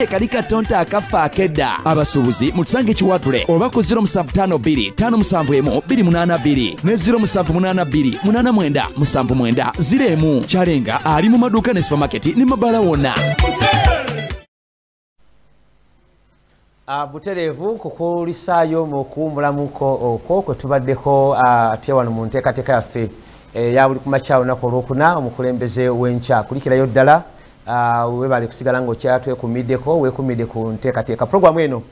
Kali katonta akafa akedda. Abasuubuzi mutusange Kiwatule oba ku 0752 571 282 ne 0782 89 79 0. Kyalenga ali mu maduuka ne supermarket ne mabala wonna. Butereevu kukulisaayo mu kuwummulamuko okwo kwe tubaddeko ate wano mu nteekateeka yaffe eya buli kumakya olunaku olwokuna omukulembeze w'enkya kulikirayo ddala. Webale kusigala ng'okyatwekumiddeko weekumidde ku nteekateeka puroguramu eno.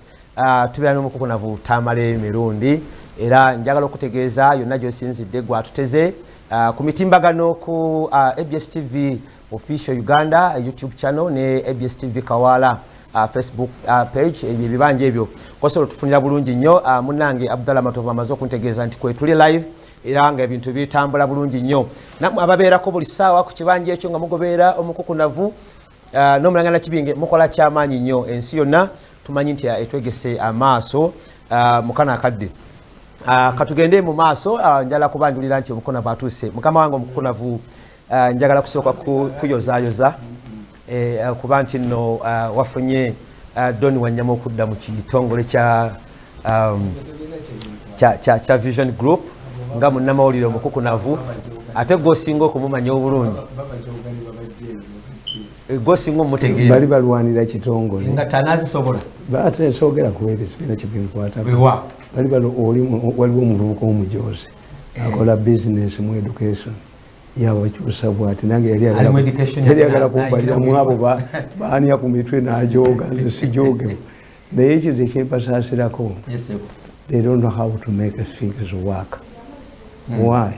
Tubeera n'omukukunavu Tamale Mirundi era njagala okutegeeza yonna gy'osinzidde gwatuteze ku mitimbagano ku ABS TV Official Uganda YouTube channel ne ABS TV Kawala Facebook page. Ebyo ebibanja ebyo kosobola otufunira bulungi nnyo. Munnange Abdallah Matovu amaze okuntegeeza nti kwetuli live era nga ebintu bitambula bulungi nnyo. Nammwe ababeerako buli ssaawa ku kibanja ekyo nga mugobeera omukukunavu n'omulangana kibinge mukola kyamaanyi nnyo. Ensi yonna tumanyi nti etwegese amaaso mukana akadde. Katugende mu maaso. Njagala kubanjulira nti omukukunavu atuuse. Mukama wange omukukunavu, njagala kusooka kuyozaayoza kuba nti nno wafunye Don Wanyama okudda mu kitongole kya Vision Group nga munnamawulire omukukunavu, ate gw'osinga okumumanya obulungi, gw'osinga omutegeera. Bali balwanira kitongole nga tanazisobola. Ate nsoogera ku ebyo sirina kye binkwatako. Bali waliwo omuvubuka omujoozi akola bizinesi mu education, yabakyusa bwati. Nange yali ayagala kumbaliramu abo baania ku mitwe n'ajooga, nze sijoogewo. Naye ekintu ekyempasaasirako, they don't know how to make things work. Why?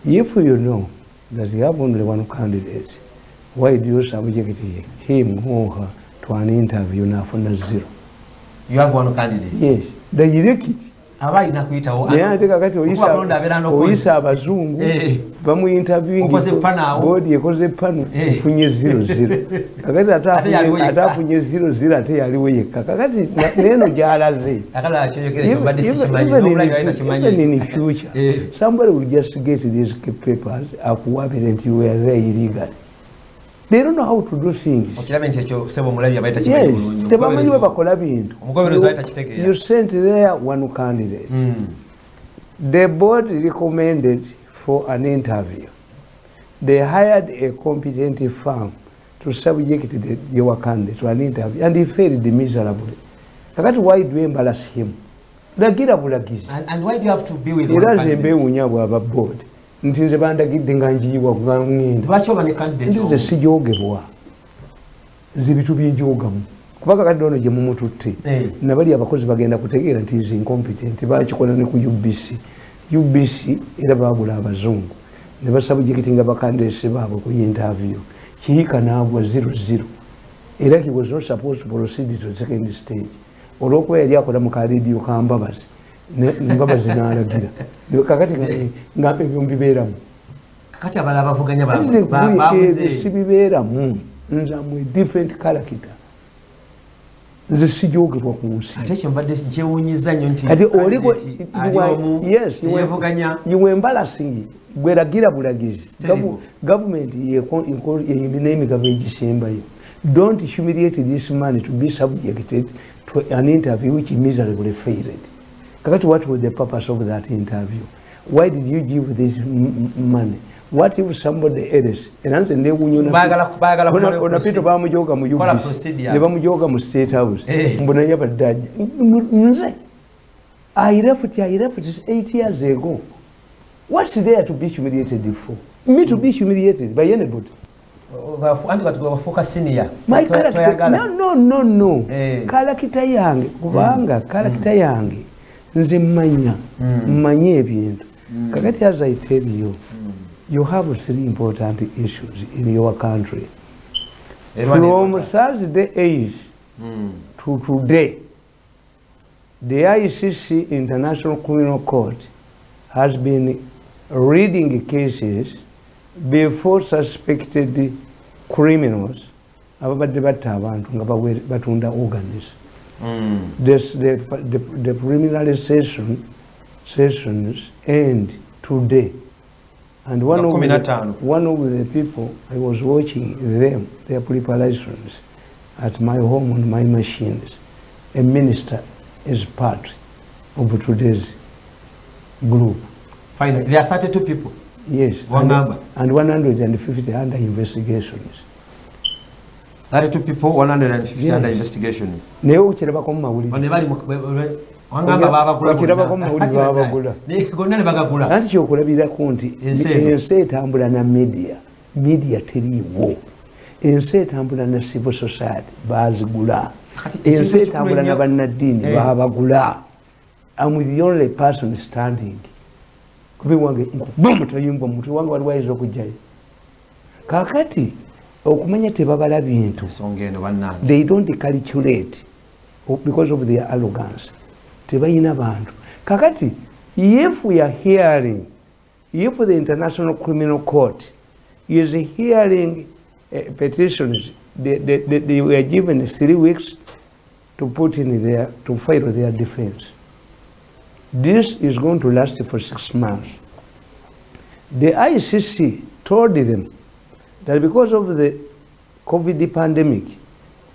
If you know that you have only one candidate, why do you subject him or her to an interview n'afuna zero? You have one candidate? Yes, direct it. Aba alina kuyitawo. Naye ate kakati oyisa abazungu bamu interviewing, board ekoze panel, efunye 00. Kakati ate afunye 00 ate yaliwo yekka. Kakati neno gyalaze, even in the future somebody will just get these papers akuwabire nti you were there illegally. They don't know how to do things. Yes, tebamanyi bwe bakola bintu. You sent there one candidate. The board recommended for an interview. They hired a competent firm to subject your candidate to an interview, and he failed miserably. Kakati why do you embarrass him? Lagira bulagizi. And why do you have to be with one candidate? Era nze mbewuunya bw'aba board nti nze bandagidde nga njiyiwa kuva ŋŋenda. Lwaki oba ne candidate? Nze sijoogebwa, nze bitu byenjoogamu kuba kakadde ono gye mumututte nabali abakozi bagenda kutegeera nti is incompetent. Bakikola ne ku UBC. UBC era bagula abazungu ne basubjectinga ba candidates baabwe ku interview. Kihika n'agwa 00 era he was not supposed to proceed to the second stage olw'okuba yali akola mu kaleediyo ka Mbabazi, Mbabazi n'alagira. Kakati nga ebyo mbibeeramu. Kakati abalala bavuganya babuze. Sibibeeramu, nze am a different character, nze sijoogebwa ku nsi. Ate ekyo mbadde kyewuunyiza nnyo nti kati oliko yes, you were embarrassing. Gweragira bulagizi. Government yeyina emigabo egisembayo. Don't humiliate this man to be subjected to an interview which miserably failed. Kakati what was the purpose of that interview? Why did you give this money? What if somebody else, era nze newuunya ona Peter bamujoga mu UBC ne bamujoga mu State House mbona yabadde ajja. Nze I left 8 years ago. What's there to be humiliated for? Me to be humiliated by anybody? Anti kati wafuuka senior. My character, no, no, no, no. Character yange, kubanga character yange nze mmanya, mmanye ebintu. Kakati as I tell you, you have three important issues in your country. From Thursday 8 to today, the ICC, International Criminal Court, has been reading cases before suspected criminals ababadde batta abantu nga batunda organs. The preliminary sessions end today. And one of the people, I was watching them, their preparations. at my home on my machines, a minister is part of today's group. Finally, there are 32 people. Yes, and 150 under investigations. 32 people, 150 yes. Under investigations. Naye okirabako mu mawulire. Okirabako mu mawulire babagula. Anti kyokulabirako nti ensi etambula na media, media teriiwo. Ensi etambula na civil society baazigula. Ensi etambula na bannaddiini babagula. I'm the only person standing. Kubi wange nkuba mutayimbwa mutwe wange waliwo ayinza okujjayo. Kaakati okumanya tebabala bintu. They don't calculate because of their arrogance. Tebayina bantu. Kakati, if we are hearing, if the International Criminal Court is hearing petitions, they were given 3 weeks to put in their, to file their defense. This is going to last for 6 months. The ICC told them that because of the COVID pandemic,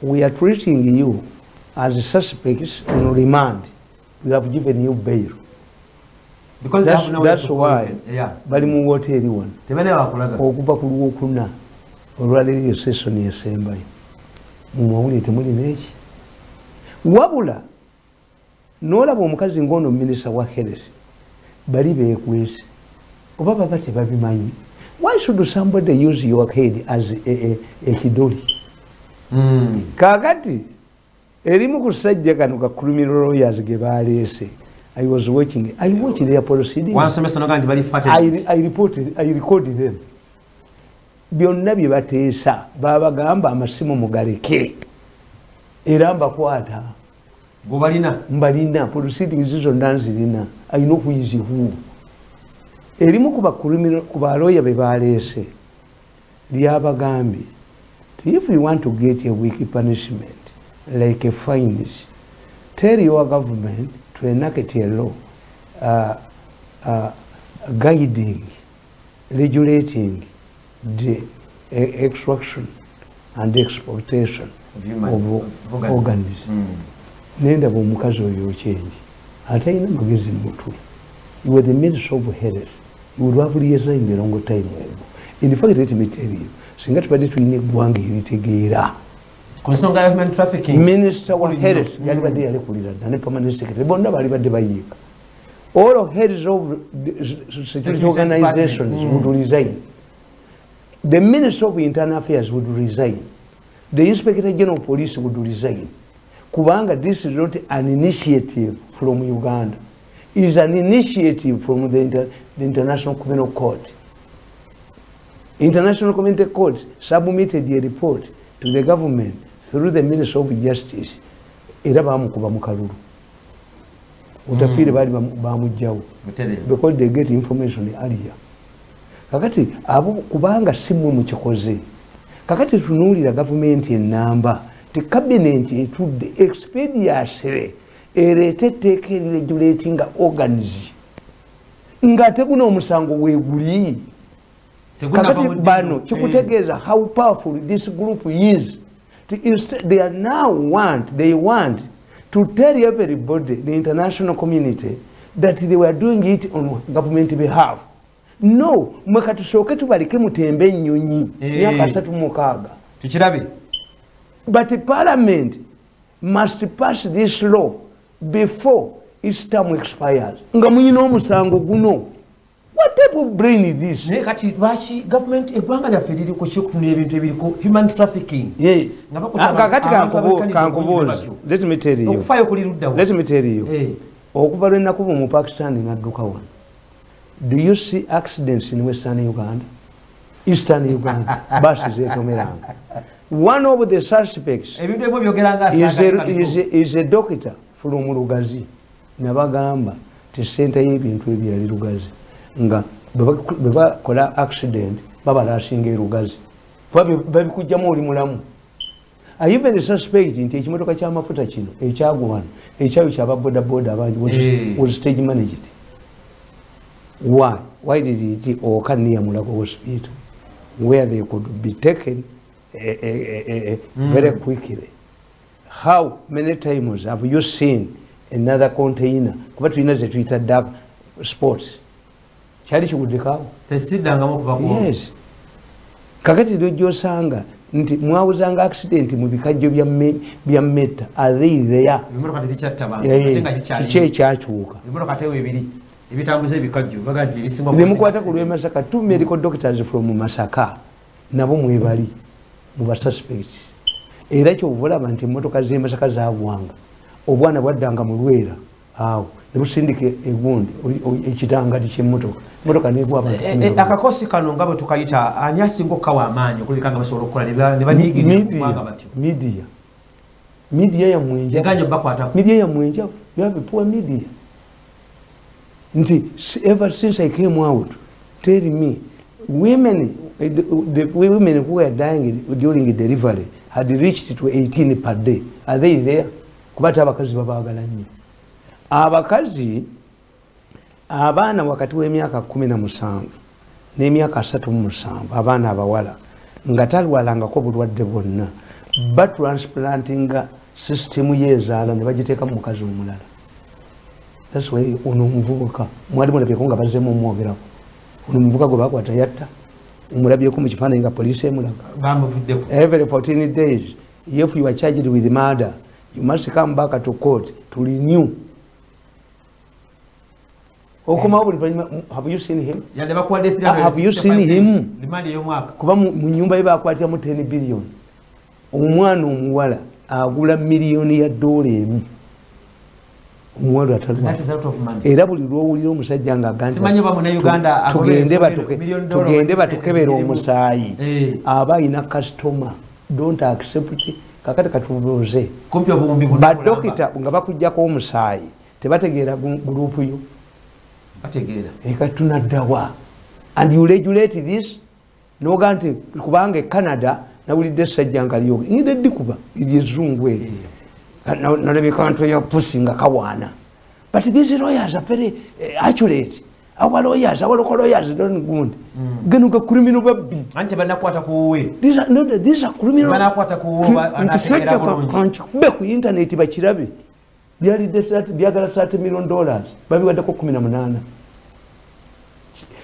we are treating you as suspects on remand. We have given you bail. Because that's why bali mu hoteli wano. Okuva ku lwokuna olwaleero session esembayo. Mu mawulire temuli n'eki. Wabula n'olaba omukazi ng'ono minisita wa health bali beekwese oba baba tebabimanyi. Why should somebody use your head as a kidoli? Kakati erimu kusajja kano ka criminal lawyers ge baleese. I was watching. I watched their proceedings. One semester no kandi bali fate. I reported, I recorded them. Byonna bye bateesa babagamba amasimu mugaleke. Era mbakwata. Gobalina. Mbalina proceedings zonna nzirina. Alina okuyizihu. Erimu kuba criminal kuba lawyer be baleese. Lyabagambye if you want to get a weak punishment like a fines, tell your government to enact a law guiding, regulating the extraction and exportation of organs. Nenda omukazi oyo change. Atalina magezi mu mutwe. You were the minister of health. You would have resigned a long time ago. In fact, let me tell you, singa tubadde tulina eggwanga eritegeera. Ku nsonga ya human trafficking. Minister wa health yalibadde yalekulira dda ne permanent secretary bonna balibadde bayiika. All heads of security organizations would resign. The Minister of Internal Affairs would resign. The Inspector General of Police would resign. Kubanga this is not an initiative from Uganda. It is an initiative from the International Criminal Court. International Criminal Court submitted a report to the government through the Minister of Justice. Era bamukuba mu kalulu. Otafiire bali bamugjawo. Because they get information earlier. Kakati abo kubanga si mmwe mukikoze. Kakati tunuulira gavumenti ennamba ti cabinet etudde expeditiously ereete etteeka eriregulatinga organs ng'ate guno omusango weeguli. Kakati bano kikutegeeza how powerful this group is. They are now want, they want to tell everybody, the international community, that they were doing it on government behalf. No, mwe katusooke tubaleke mutembe ennyonyi myaka 36. Tukirabe. But the parliament must pass this law before its term expires. Nga muyina omusango guno. What type of brain is this? Naye kati lwaki government eggwanga lyaffe liri ku kikutunula ebintu ebiriko human trafficking? Yeah. Kakati kankubuuze. Let me tell you. Okufaayo kuli ludda wa? Let me tell you. Okuva lwe nakuba mu Pakistan n'adduka wano. Do you see accidents in Western Uganda? Eastern Uganda? Basi zeetomeranga. One of the suspects is a doctor from Lugazi. Nabagamba ti senta y'ebintu ebyo yali Lugazi. Nga bwe bakola accident babalasinga e Lugazi. Babikugjamu oli mulamu. I even suspect nti ekimotoka ky'amafuta kino ekyagwa wano ekyayo kyaba boda boda abangi was stage managed. Why? Why did it occur near Mulago Hospital, where they could be taken very quickly? How many times have you seen another container? Kuba tulina ze tuyita dark sports. Kyali kiguddekaawo. Yes. Kakati lw'ojosanga nti mwawuzanga accident mu bikajjo bya metta. Are they there? Kiki ekyakyuka? Ne mukwata ku lw'e Masaka, 2 medical doctors from Masaka nabo mwebali mu ba suspects. Era kyova olaba nti emmotoka z'e Masaka zaagwanga, obwana bwaddanga mu Lwera awo ne busindika egundi ekitangati ky'emmotoka, emmotoka n'egwa abantu. Akakosi kano nga bwe tukayita, ani asinga okukawa amaanyi okulabika nga basobola okukola ne banyiigirira mu ggwanga batyo? Media. Media yammwe enjavu. Egaanye obbakwatako. Media yammwe enjavu. You have a poor media. Nti ever since I came out, tell me, women, the women who were dying during delivery had reached to 18 per day. Are they there? Kuba ate abakazi babaagala nnyo. Abakazi, abaana wakati w'emyaka 17 n'emyaka 37, abaana abawala nga talwalangako bulwadde bwonna, batransplantinga sisitemu y'ezaala ne bagiteeka mu mukazi omulala. That's why ono omuvubuka mwali mulabyeko nga bazzeemu omwogerako. Ono omuvubuka gwe bakwata yatta, omulabyeko mu kifaananyi nga poliisi emulaga. Bamuvuddeko. Every 14 days, if you are charged with murder, you must come back to court to renew. Okomawo buli luvannyuma. Have you seen him? Yadde bakuwadde Have you seen 365 him? days. Remand ey'omwaka. Kuba mu nnyumba ye bakwatiramu 10 billion. Omwana omuwala agula miliyoni ya dola 1. Omuwala atalwa. That is out of money. Era buli lw'owulira omusajja ng'agamba nti Simanyi oba Munnayuganda tugende agobera million dollar tugende wadde batukebere sente omusaayi. zirimu. Aba alina customer. Don't accept. Kakati katubuuze. Kumpi obuwumbi buna Badokita nga bakuggyako omusaayi tebategeera gurupu yo. Bategeera. Eka tunaddawa. And you regulate this. N'oga nti kubanga e Canada nawulidde essajja nga lyoge. Ngenda ddikuba ery'ezzungu eryo. Nalabye kantu ya pusi nga kawaana. But these lawyers are very accurate. Our lawyers, our local lawyers don't gundi. Gano ga criminal babbi. Anti banakwata ku wuwe. These are, no, these are criminal. Banakwata ku wuwe anategeera bulungi. Kankikube ku internet bakirabe. Byalidde byagala $30 million. Babiwaddeko 18.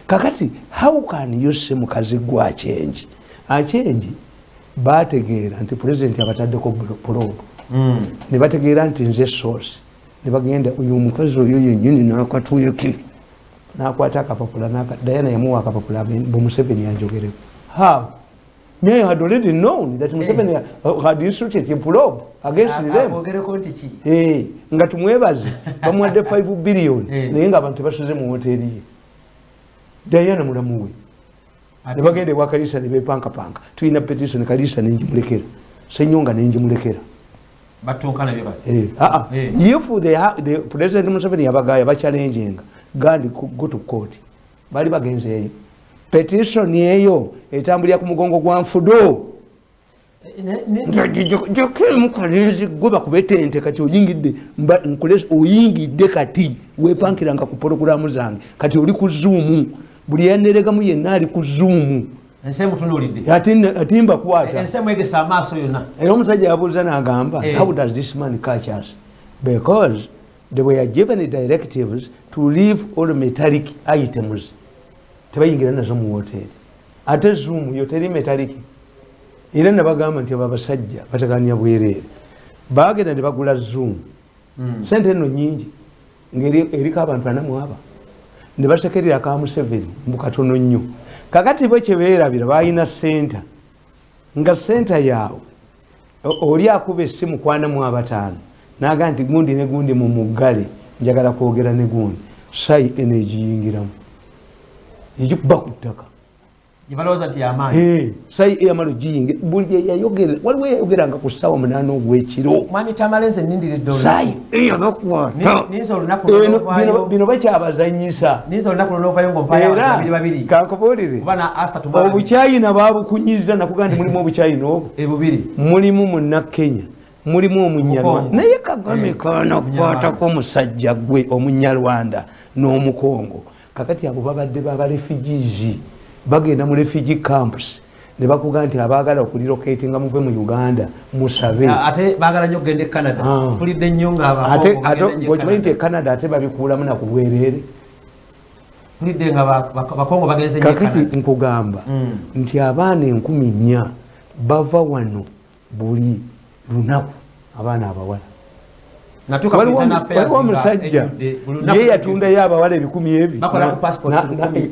Kakati, how can you say mukazi gwa change? A change bategeera nti president abataddeko probe. Ne bategeera nti nze source. Ne bagenda oyo omukazi oyo yennyini n'akatuuyo ke. N'akwata akapapula Diana yamuwa akapapula mbu Museveni yanjogereko. How? Me, I had already known that Museveni had instructed a probe against them. Abogereko nti ki? Nga tumwebaze bamuwadde 5 billion naye ng'abantu basuze mu woteeri ye. Diana mulamu we. Ne bagenda ewa Kalisa ne beepankapanka. Tulina petition Kalisa nenjimulekera. Ssenyonga nenjimulekera. Batunkana bye bati. If the President Museveni yabagaya bachallenginga, Gandhi go to court. Bali bagenzeeyo. Petition eyo etambulira ku mugongo gwa nfudo. Njoke gwe bakubetente kati oyingidde oyingidde kati weepankiranga ku pologulaamu zange kati oli ku Zoom. Buli yanneregamu yenna ali ku Zoom. Ensi emutunuulidde. Ate mbakwata. Ensi emwegesa amaaso yonna. Era omusajja yabuuza n'agamba, how does this man catch us? Because they were given directives to leave all metallic items. Tebayingira nazo mu woteeri. Ate Zoom yo teri metallic. Era nabagamba nti abo abasajja bateganya bwereere. Baagenda ne bagula Zoom. Sente eno nnyingi ng'eri eriko abantu 40. Ne basekerera ka Museveni mbu katono nnyo. Kakati bo kye beerabira balina senta. Nga senta yaabwe oli akuba essimu 45 n'agamba nti gundi ne gundi mu muggale njagala kwogera ne gundi. Sai energy yingiramu. Egikuba ku ttaka. Gye nti y'amaanyi. Sai eyamala ogiyingira buli eyayogera waliwo eyayogeranga ku ssaawa 8 ogw'ekiro. Mwami Tamale nze nnindiridde Sai eyabakwata. Ninze olunaku lw'ovaayo. Bino bakyabazannyisa. Ninze olunaku lw'ovaayo ng'ompaayo abantu babiri babiri. Kankubuulire. Kuba na asatu mu abiri. Obukyayina baabukunyiza nakugamba nti mulimu obukyayina obwo. Bubiri. Mulimu Munnakenya. Mulimu Omunyarwanda. Naye Kagame kanakwatako omusajja gwe Omunyarwanda n'Omukongo. Kakati abo babadde baba refugees. Bagenda mu refugee camps. Ne bakuga nti abaagala okulilocatinga muve mu Uganda musabe. Ate baagala nnyo okugenda e Canada. Mpulidde nnyo nga ate okimanyi nti e Canada ate babikuulamu na ku bwereere. Mpulidde nga Bakongo bagenze nnyo e Canada. Kakati nkugamba nti abaana 4,000 bava wano buli lunaku, abaana abawala. Waliwo omusajja ye yatundayo abawala 1000 ebi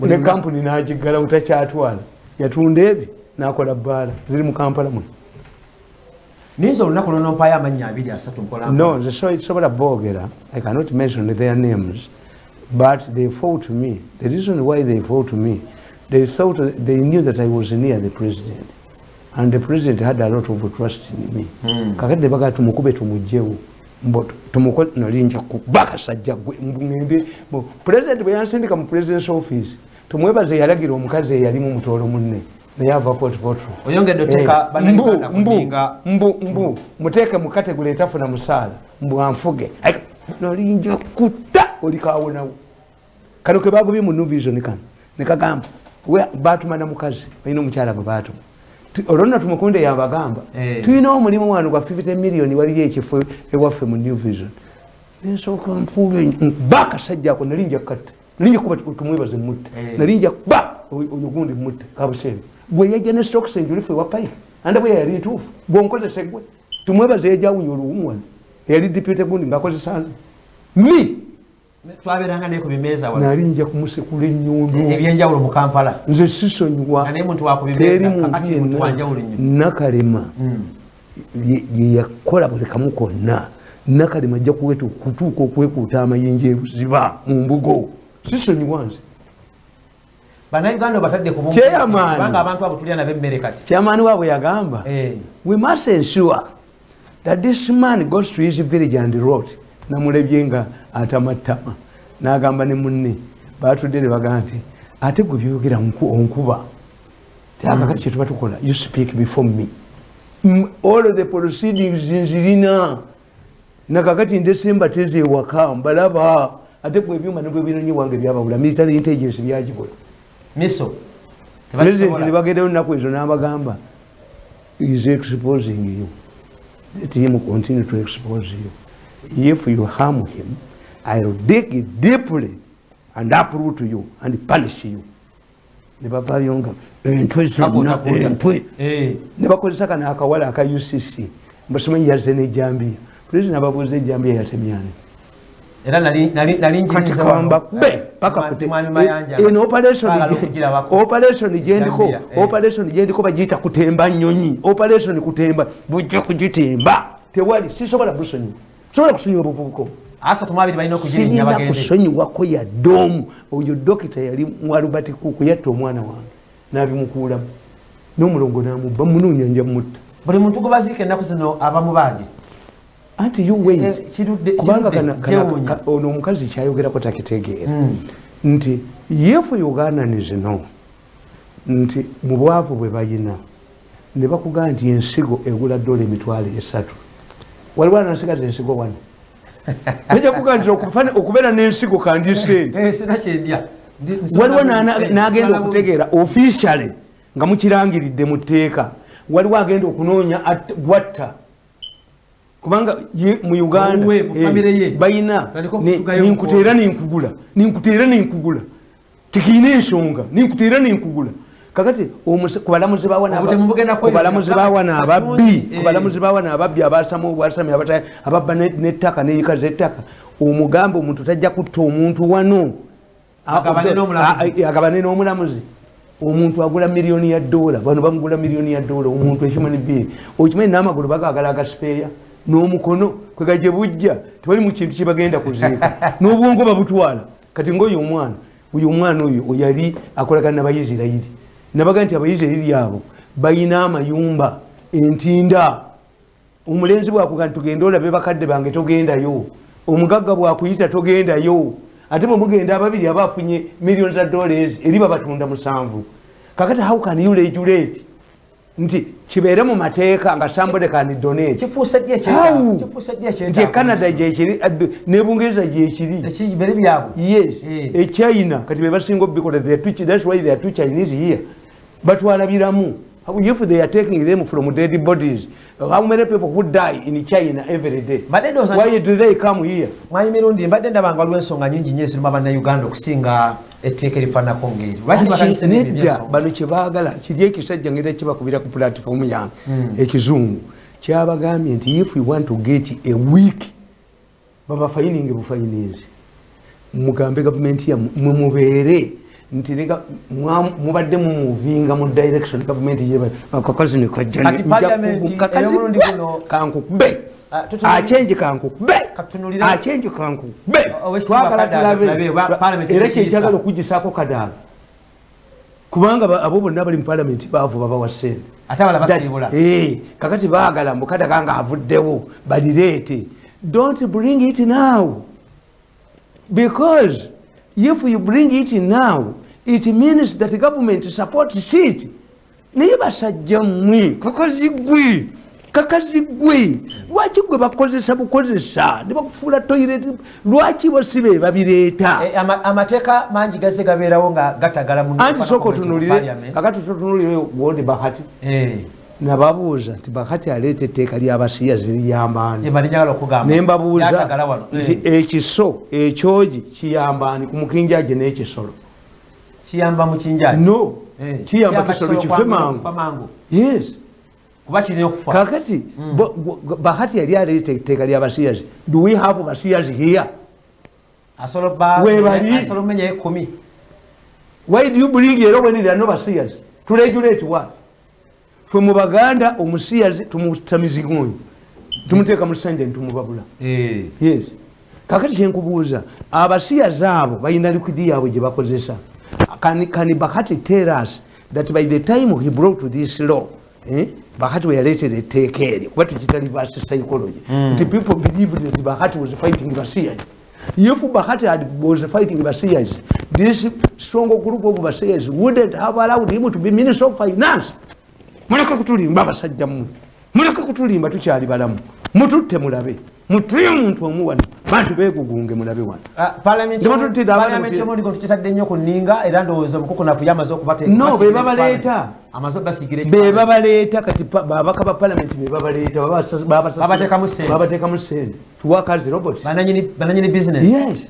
ne kampuni n'agiggalawo takyatwala, yatunda ebi n'akola bbaala ziri mu Kampala muno. Ninza olunaku luno mpayo amannya 2 3 nkola. No, nze sobola boogera. I cannot mention their names, but they fought me. The reason why they fought me, they thought they knew that I was near the president, and the president had a lot of trust in me. Kakati baga tumukube tumugyewo tumuko nalinja kubaka sajja gwe ngende president bwe yansindika mu president's office, tumwebaze yalagira omukazi eyalimu mutoolo munne naye ava Fort Portal. Oyongedde oteeka bannayuganda ku nninga. Mbu muteeke mu kategule etafuna musaala mbu anfuge nalinja kutta olikawonawo. Kano ke bagobye mu New Vision kano ne kagamba baatuma na mukazi balina omukyala bwe baatuma. Olwo nno Tumukunde yabagamba tulina omulimu wano gwa 50 million waliyo ekifo ewaffe mu New Vision. Nensooka mpuube ba akasajja ako nalinja kukatta, nalinja kuba tumwebaze mutte, nalinja kuba oyo gundi mutte Kabuseere. Gwe yajja ne stocks enjulifu ewa Pike anda bwe yali ntuufu gw'onkozesa gwe tumwebaze yajja awunya oluwumu wano eyali deputy gundi ng'akozesa nze me twabeeranga naye ku bimeeza wano. Nalinja kumusekula ennyondo ebyenjawulo mu Kampala. Nze sisonyiwa naye muntu wa ku bimeeza kakati muntu wa njawulo nnyo. Nakalema ye yakola buli kamu konna. Nakalema ajja kutuuka okwekuuta amayinja ebuziba mu mbugo. Sisonyiwa nze. Bannayuganda batadde ku kubanga abantu abo tulya nabo emmere kati. Chairman waabwe yagamba we must ensure that this man goes to his village and wrote. Namulebye nga atamattama n'agamba ne munne batudde ne bagamba nti ate gwe byogera onkuba akakati kye tuba tukola, you speak before me, all of the proceedings nzirina nakakati ndesemba teze ewaka mbalaba ate gwe ebyuma ne bwe binonyi wange byabawula military intelligence byagikola miso president ne bagendayo ennaku ezo n'abagamba is exposing you, let him continue to expose you. If you harm him, I will dig deeply and uproot you and punish you. Ne bavaayo nga entwe zonna entwe. Ne bakozesa kano akawala aka UCC. Mbasimanyi yazze n'ejjambiya. Pulezidenti ababuuza ejjambiya yatemyani. Era nali njiriza wano. Paka kute. Eno operation gyendiko, operation gyendiko bagiyita kutemba nnyonyi. Operation kutemba, bujja kugitemba. Tewali sisobola busonyiwa. Sobola kusonyiwa obuvubuka. 32 balina okugirinnya bagende. Sirina kusonyiwako yadde omu. Oyo dokita yali mu Albert Cook yatta omwana wange n'abimukuulamu n'omulongo n'amubba munoonya nja mutta. Buli muntu gwe baziika ennaku zino abamubaage. Anti you wait. Kubanga ono omukazi kyayogerako takitegeera. Nti if Ugandans know nti mu bwavu bwe bayina ne bakugamba nti ensigo egula $3,000. Waliwo anasigaza ensigo wano. Nja kuganza okubeera n'ensigo kandi sente. Waliwo n'agenda okutegeera officially nga mukirangiridde mu tteeka. Waliwo agenda okunoonya gwatta. Kubanga mu Uganda bayina ninkuteera ninkugula, ninkuteera ninkugula. Tikiina ensonga, ninkuteera ninkugula. Kakati ku balamuzi bawana ababbi, ku balamuzi bawana ababbi abasama obwasami ababba n'ettaka n'eyikaza ettaka, omugambe omuntu tajja kutta omuntu wano agabane n'omulamuzi. Omuntu agula $1 million, bano bamugula $1 million, omuntu human being. Okimanyi n'amagulu bagaagala agasipeeya n'omukono kwe gye bujja tewali mu kintu kye bagenda kuziika n'obwongo babutwala. Kati ng'oyo omwana oyo omwana oyo yali akolagana n'Abayisirayiri. Nabaga nti Abayisirayiri abo bayina amayumba entinda. Omulenzi bw'akugamba nti tugende olabe bakadde bange togendayo, omugagga bw'akuyita togendayo, ate bwe mugenda ababiri aba afunye millions of dollars eri babatunda 7. Kakati how can you regulate nti kibeere mu mateeka nga somebody can donate? Kifuuse ddi ekyetaago? Kifuuse ddi ekyetaago? Nti e Canada gyekiri, ne Bungereza gyekiri. Ekibere byabwe? Yes. E China kati be basinga obikola, that's why there are two Chinese here. Batwala biramu. If they are taking them from dead bodies, how many people who die in China every day? Why do they come here? Mwami Mirundi, mbadde ndaba nga waliwo ensonga nnyingi nnyo eziruma Bannayuganda okusinga etteeka erifaananako ng'eryo. Lwaki batandise n'ebyo Nedda, eby'ensonga? Bano kye baagala kiri ekisajja ngenda kibakubira ku platform yange ekizungu kyabagambye nti if we want to get a week, babafayininge bufayininzi, mugambe gavumenti yammwe mwe mubeere nti mubadde mumuvinga mu direction gavumenti akakazi ne kajja Kati parliament ey'omulundi guno kankukube. Ah, Achenji kankukube. Achenji kankukube. Owekitiibwa Twagala Kadaga, tulabe. tulabe oba parliament Era ekiyisa. kyekyagala okugisaako Kadaga, kubanga abo bonna bali mu parliament baavu, babawa ssente. Ate abalala basiibula. Kakati baagala mbu Kadaga nga avuddewo balireete. Don't bring it now, because if you bring it now, it means that the government supports it. Naye basajja mmwe, kakazi gwe, kakazi gwe, lwaki gwe bakozesa bukozesa ne bakufuula toilet? Lwaki bo si be babireeta? Amateeka mangi gazze gabeerawo nga gatagala mu Anti sooka otunuulire. Parliament. Kakati tutunuulire wondi Bahati. Nababuuza nti Bahati aleeta etteeka ly'abasiyazi liyambaani? Kye mbadde njagala okugamba. Ne mbabuuza Lyatagala wano. nti ekiso ekyogi kiyambaani ku mukinjaji n'ekisolo? Kiyamba mukinjaji. No, kiyamba Kiyamba kisolo kisolo kife kwangu mangu. Kufa mangu. Yes. Kuba kirina okufa. Kakati Bahati yali aleeta etteeka ly'abasiyazi. Do we have basiyazi here? Asobola ba Webali. Asobola okumenya 10. Why do you bring a law when there are no basiyazi? To regulate what? Ffe mu Baganda omusiyazi tumutta mizigonyo, tumuteeka mu ssanja ne tumubabula. Yes. Kakati kyenkubuuza, abasiyazi abo balina liquid yaabwe gye bakozesa. Can Bahati tell us that by the time he brought this law, Bahati we yaleetera etteeka eryo, kuba tukiyita reverse psychology, nti people believed that Bahati was fighting basiyazi. If Bahati was fighting basiyazi, this strong group of basiyazi wouldn't have allowed him to be minister of finance. Muleke kutulimba, abasajja mmwe, muleke kutulimba, tukyali balamu. Mututte mulabe, mutuye omuntu omu wano, bantu beegugunge, mulabe wano. Ah, parliament Ndimo tutidde abaana parliament y'omulundi guno tukitadde nnyo ku nninga, era ndowooza omukukunafu yamaze okubateeka. No, be Basiigira babaleeta. ekifaananyi. Amaze okubasiigira Be ekifaananyi. babaleeta kati babaka ba parliament be babaleeta, Babateekamu ssente. babateekamu ssente to work as robots. Bananyini business. Yes.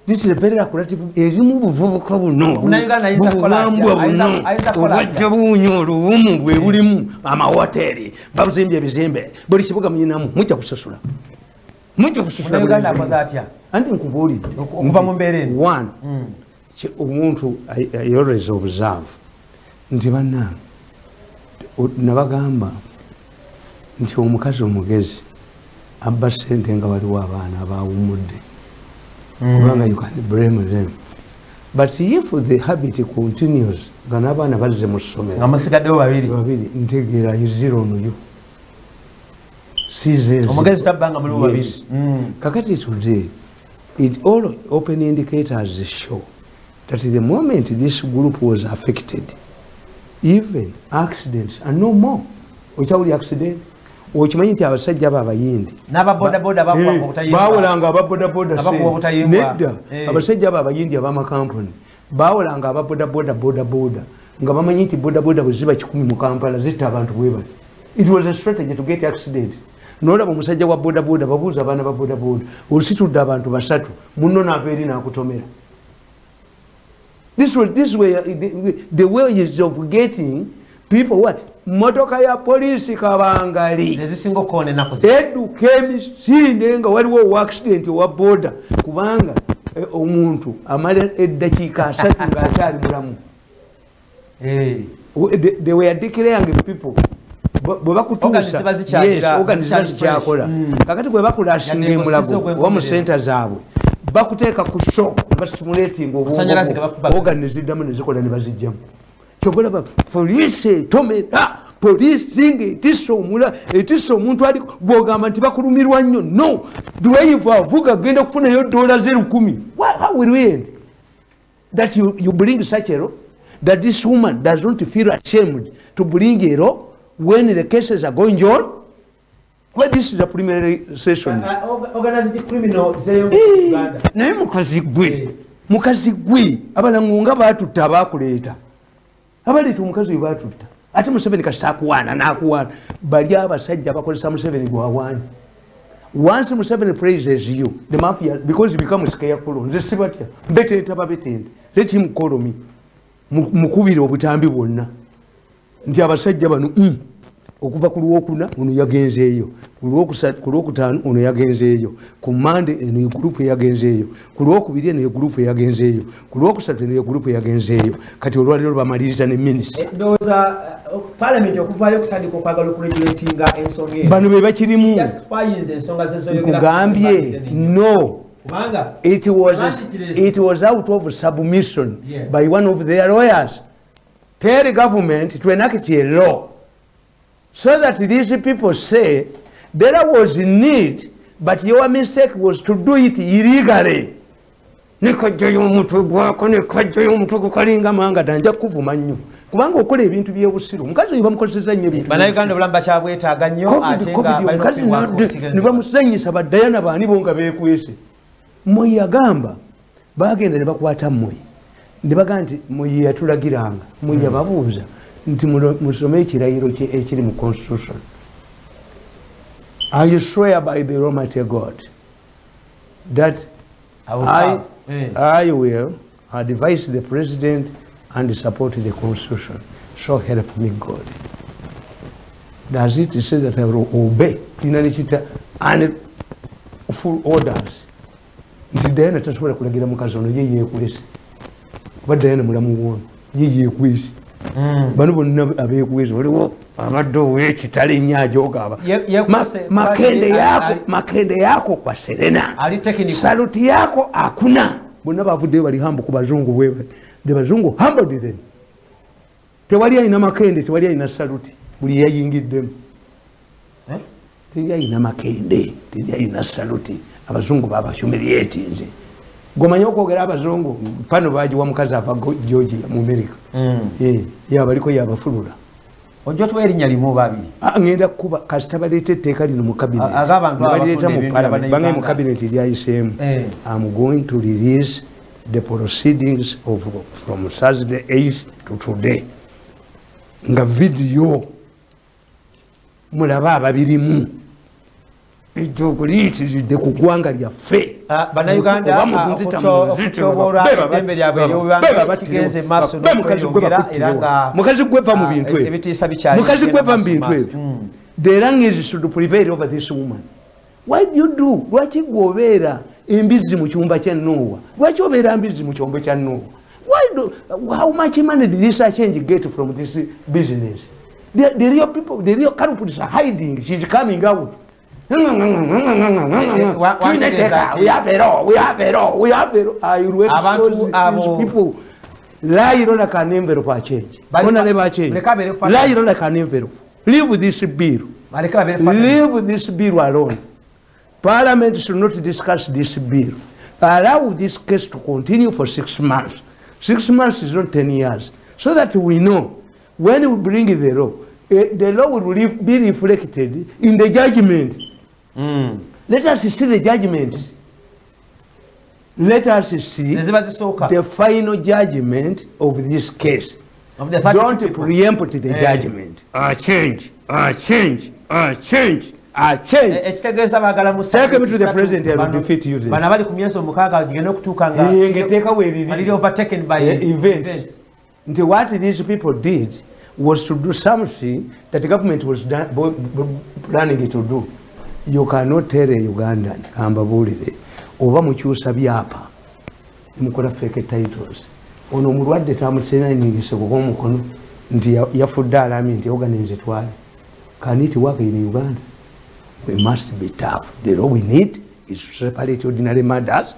This is a very accurate erimu buvubuka buno. Munnayuganda ayinza kukola atya? Bubuwambwa buno. Ayinza kukola atya? Obwajja buwunya oluwumu bwe bulimu amawoteeri, babuzimbye ebizimbe, buli kibuga muyinamu, mujja kusasula. Mujja kusasula buli Munnayuganda bizimbe. akoze atya? Anti nkubuulidde. Okuva mu mbeera eno. One, omuntu I always observe nti bannange, nabagamba nti omukazi omugezi abba ssente nga waliwo abaana abawummudde. Kubanga you can blame them. But if the habit continues, nga n'abaana bazze mu ssomero, Nga musigaddewo babiri. Babiri, ntegeera zero on you. Sizes. Omugezi tabba nga muliwo babiri. Yes. Kakati today, it all open indicators show that the moment this group was affected, even accidents are no more. Okyawuli accident? Okimanyi nti abasajja abo abayindi N'ababodaboda bakuba obutayimbwa. Baawolanga ababodaboda Abakuba ssente. obutayimbwa. Nedda. Abasajja abo abayindi ab'amakampuni baawolanga ababodaboda bodaboda nga bamanyi nti bodaboda bwe ziba 100 mu Kampala zitta abantu bwe bati. It was a strategy to get accident. N'olaba omusajja wa bodaboda, babuuza abaana ba bodaboda, ositudde abantu basatu, munno n'ava eri n'akutomera. This was, this way, the way is of getting people what? Motoka ya polisi kabangali Ezisinga okukoona ennaku zino. Edduka emisinde nga waliwo owa accident owa boda, kubanga omuntu amala eddakiika 30 ng'akyali mulamu. They were declaring people bwe bakutuusa, Organs ziba zikyagira, yes, organs ziba zikyali zikyakola. fresh. Kakati bwe bakulashinga Yadde emulago ng'osize oba mu ogw'enkomerero. senta zaabwe, bakuteeka ku shock ne bastimulating obwongo Amasannyalaze bwo. gabakuba. Organ ne ziddamu ne zikola ne bazijjamu. Kyova olaba poliisi etomera, poliisi ng'etisse omula, etisse omuntu ali bw'ogamba nti bakulumirwa nnyo. No, driver avuga agenda kufunayo dola ze 1000. How will we end? That you bring such a law, that this woman does not feel ashamed to bring a law when the cases are going on? Well, this is a preliminary session. Organized criminal zeeyongedde mu Uganda. Naye mukazi gwe, mukazi gwe, abalango nga baatutta abakuleeta. Abaleeta omukazi we baatutta. Ate Museveni kasita akuwaana n'akuwaana. Bali abasajja bakozesa Museveni gwawaana. Once Museveni praises you, the mafia, because you become scarecrow, nze sibatya, betenta babetente. Let him call me. Mukubire obutambi bwonna. Nti abasajja bano okuva ku lwokuna ono yagenzeeyo, ku lwokutaano ono yagenzeeyo, ku Mande eno ye gurupu yagenzeeyo, ku lwokubiri eno ye gurupu yagenzeeyo, ku lwokusatu eno ye gurupu yagenzeeyo. Kati olwaleero bamaliriza ne minisita. Ndowooza parliament okuvaayo okutandika okwagala okuregulatinga ensonga eno. Bano be bakirimu. Justifying ensonga zezoyogera. Nkugambye no. It was out of submission by one of their lawyers. Tell the government to enact a law so that these people say there was need, but your mistake was to do it illegally. Nikajjayo omutwe gwako, nikajjayo omutwe gukalinga manga danja kuvuma nnyo. Kubanga okola ebintu by'obusiru. Omukazi oyo bamukozesa nnyo ebintu. Bannayuganda obulamu bakyabwetaaga nnyo ate nga balina ne bamusanyisa ba Diana baani bo nga beekwese. Moi yagamba bagenda ne bakwata Moi. Ne bagamba nti Moi yatulagiranga. Moi yababuuza nti musome ekirayiro ekiri mu constitution. I swear by the Almighty God that I will advise the president and support the constitution. So help me God. Does it say that I will obey and full orders? Nti Diana tasobola kulagira mukazi ono ye yeekwese. Kuba Diana mulamu wono ye yeekwese. Bano bonna abeekwese waliwo abadde ow'ekitalo ennyo ajoogaba. Makende yako kwa Serena. Saluti yako hakuna. Bonna bavuddeyo bali hambu ku bazungu bwe bali. The bazungu humbled them. Tewali alina makende, tewali alina saluti. Buli yayingiddemu. Tewali alina makende, tewali alina saluti. Abazungu babahumiliatinze. Gomanya okwogera abazungu pano bagiwa mukazi ava Georgia mu America. Yabaliko yabafulula. Ojja tuwa erinnya limu babiri. Ngenda kuba kasita baleeta etteeka lino mu cabinet. Baleeta mu parliament, bange mu cabinet eryayiseemu. I'm going to release the proceedings of from Thursday 8 to today. Nga video mulaba ababirimu. Ejjoogo liyitiridde ku ggwanga lyaffe. Bannayuganda okutyoboola eddembe lyabwe ery'obubanga kigenze maaso n'okweyongera era nga mukazi gweva mu bintu ebyo. Ebitiisa bikyali Mukazi gweva mu bintu ebyo. The language should prevail over this woman. Why do you do? Lwaki gwe obeera embizzi mu kyumba kya Noah? Lwaki obeera mbizzi mu kyombo kya Noah? How much money did this change get from this business? The real people, the real culprits are hiding. She's coming out. We have it all, we have it all, we have it all. I will expose these people. Lie like an envelope a change. Lie like an envelope. Leave this bill. Leave this bill alone. Parliament should not discuss this bill. Allow this case to continue for 6 months. 6 months is not 10 years. So that we know when we bring the law will be reflected in the judgment. Let us see the judgment. Let us see the final judgment of this case. Of the Don't preempt the judgment. Change, change, change, change. Take me to the president and will defeat you. Overtaken by events. What these people did was to do something that the government was planning to do. You cannot tell a Ugandan, kambabulire, oba mukyusa byapa, mukola fake titles. Ono omulwadde tamusenaningise kuba omukono nti yafudde alamye nti organize twale. Can it work in Uganda? We must be tough. The law we need is to separate ordinary murders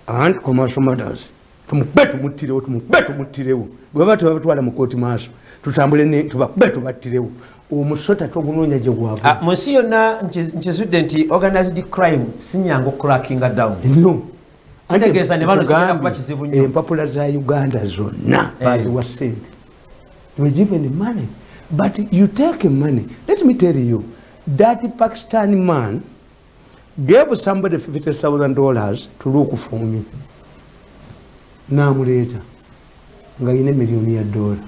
and commercial murders. Tumukube tumuttirewo, tumukube tumuttirewo. Bwe baba tebabatwala mu kooti maaso, tutambule ne tubakube tubattirewo. Omusota togunoonya gye gwava. Mu nsi yonna nkizudde nti organized crime si nyangu crackinga down. No. Kitegeeza ne bano kigenda kuba kizibu nnyo. Empapula za Uganda zonna baziwa ssente. They were given money. But you take money. Let me tell you, that Pakistani man gave somebody $50,000 to look for me. N'amuleeta nga yina $1 million.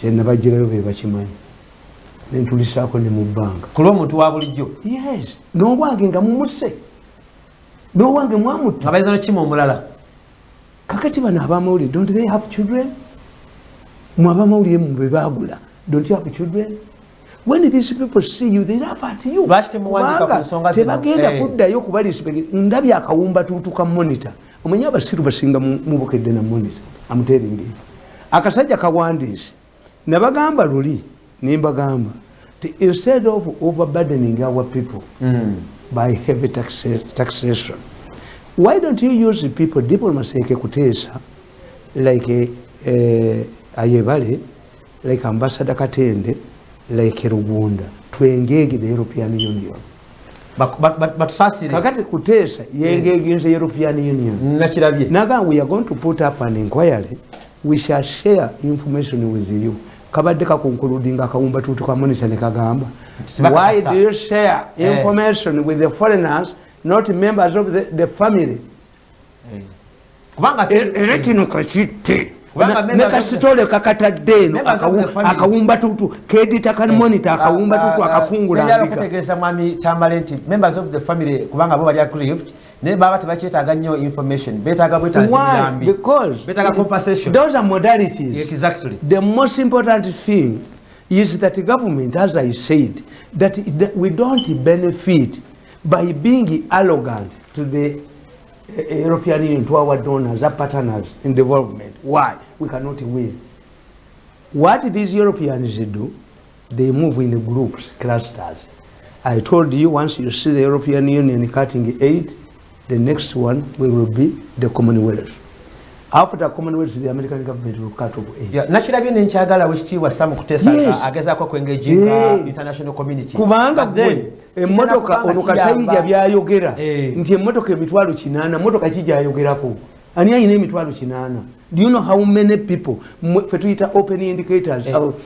Kyenabagirayo be bakimanyi. Nentulisaako ne mu bbanga. Ku lw'omuntu wa bulijjo? Yes. N'owange nga mumuse. N'owange mwamutta. Abayinza n'okukima omulala. Kakati bano abamawulire, don't they have children? Mwe abamawulire mu be baagula, don't you have children? When these people see you, they laugh at you. Lwaki temuwandiika ku nsonga zino? Tebagenda kuddayo kuba respect. Ndabye akawumba tuutuka Monitor. Omanyi abasiru basinga mu Bukedde na Monitor. I'm telling you. Akasajja kawandiise. Nabagamba luli, ne mbagamba instead of overburdening our people by heavy taxation, why don't you use the people diplomacy Kutesa, like Ayebale, like Ambassador Katende, like Rugunda, to engage the European Union? But Kakati Kutesa engage the European Union. Naga, we are going to put up an inquiry. We shall share information with you. Kabadde kakonkuludinga akawumba tutuka Monitor ne kagamba, why do you share information with the foreigners, not members of the family? Era kino kakitte ne kasitole kakatadde eno akawumba tutu kedita kan Monitor akawumba tutu akafungula ndika. Okutegeeza mwami Tamale nti members of the family kubanga bo bali aggrieved naye baba tebakyetaaga nnyo information, beetaaga bwetaazi buyambi. Because beetaaga compensation. Those are modalities. Exactly. The most important thing is that the government, as I said, that we don't benefit by being arrogant to the European Union, to our donors, our partners in development. Why? We cannot win. What these Europeans do, they move in groups, clusters. I told you, once you see the European Union cutting aid, the next one will be the Commonwealth. After Commonwealth, the American government will cut off aid. Yeah, nakirabye nenkyagala wekitiibwa Sam Kutesa agezaako kwengeginga international community. Kubanga gwe emmotoka ono Kasayija byayogera nti emmotoka 800,000, mmotoka ki gyayogerako? Ani ayina 800,000? Do you know how many people ffe tuyita open indicators?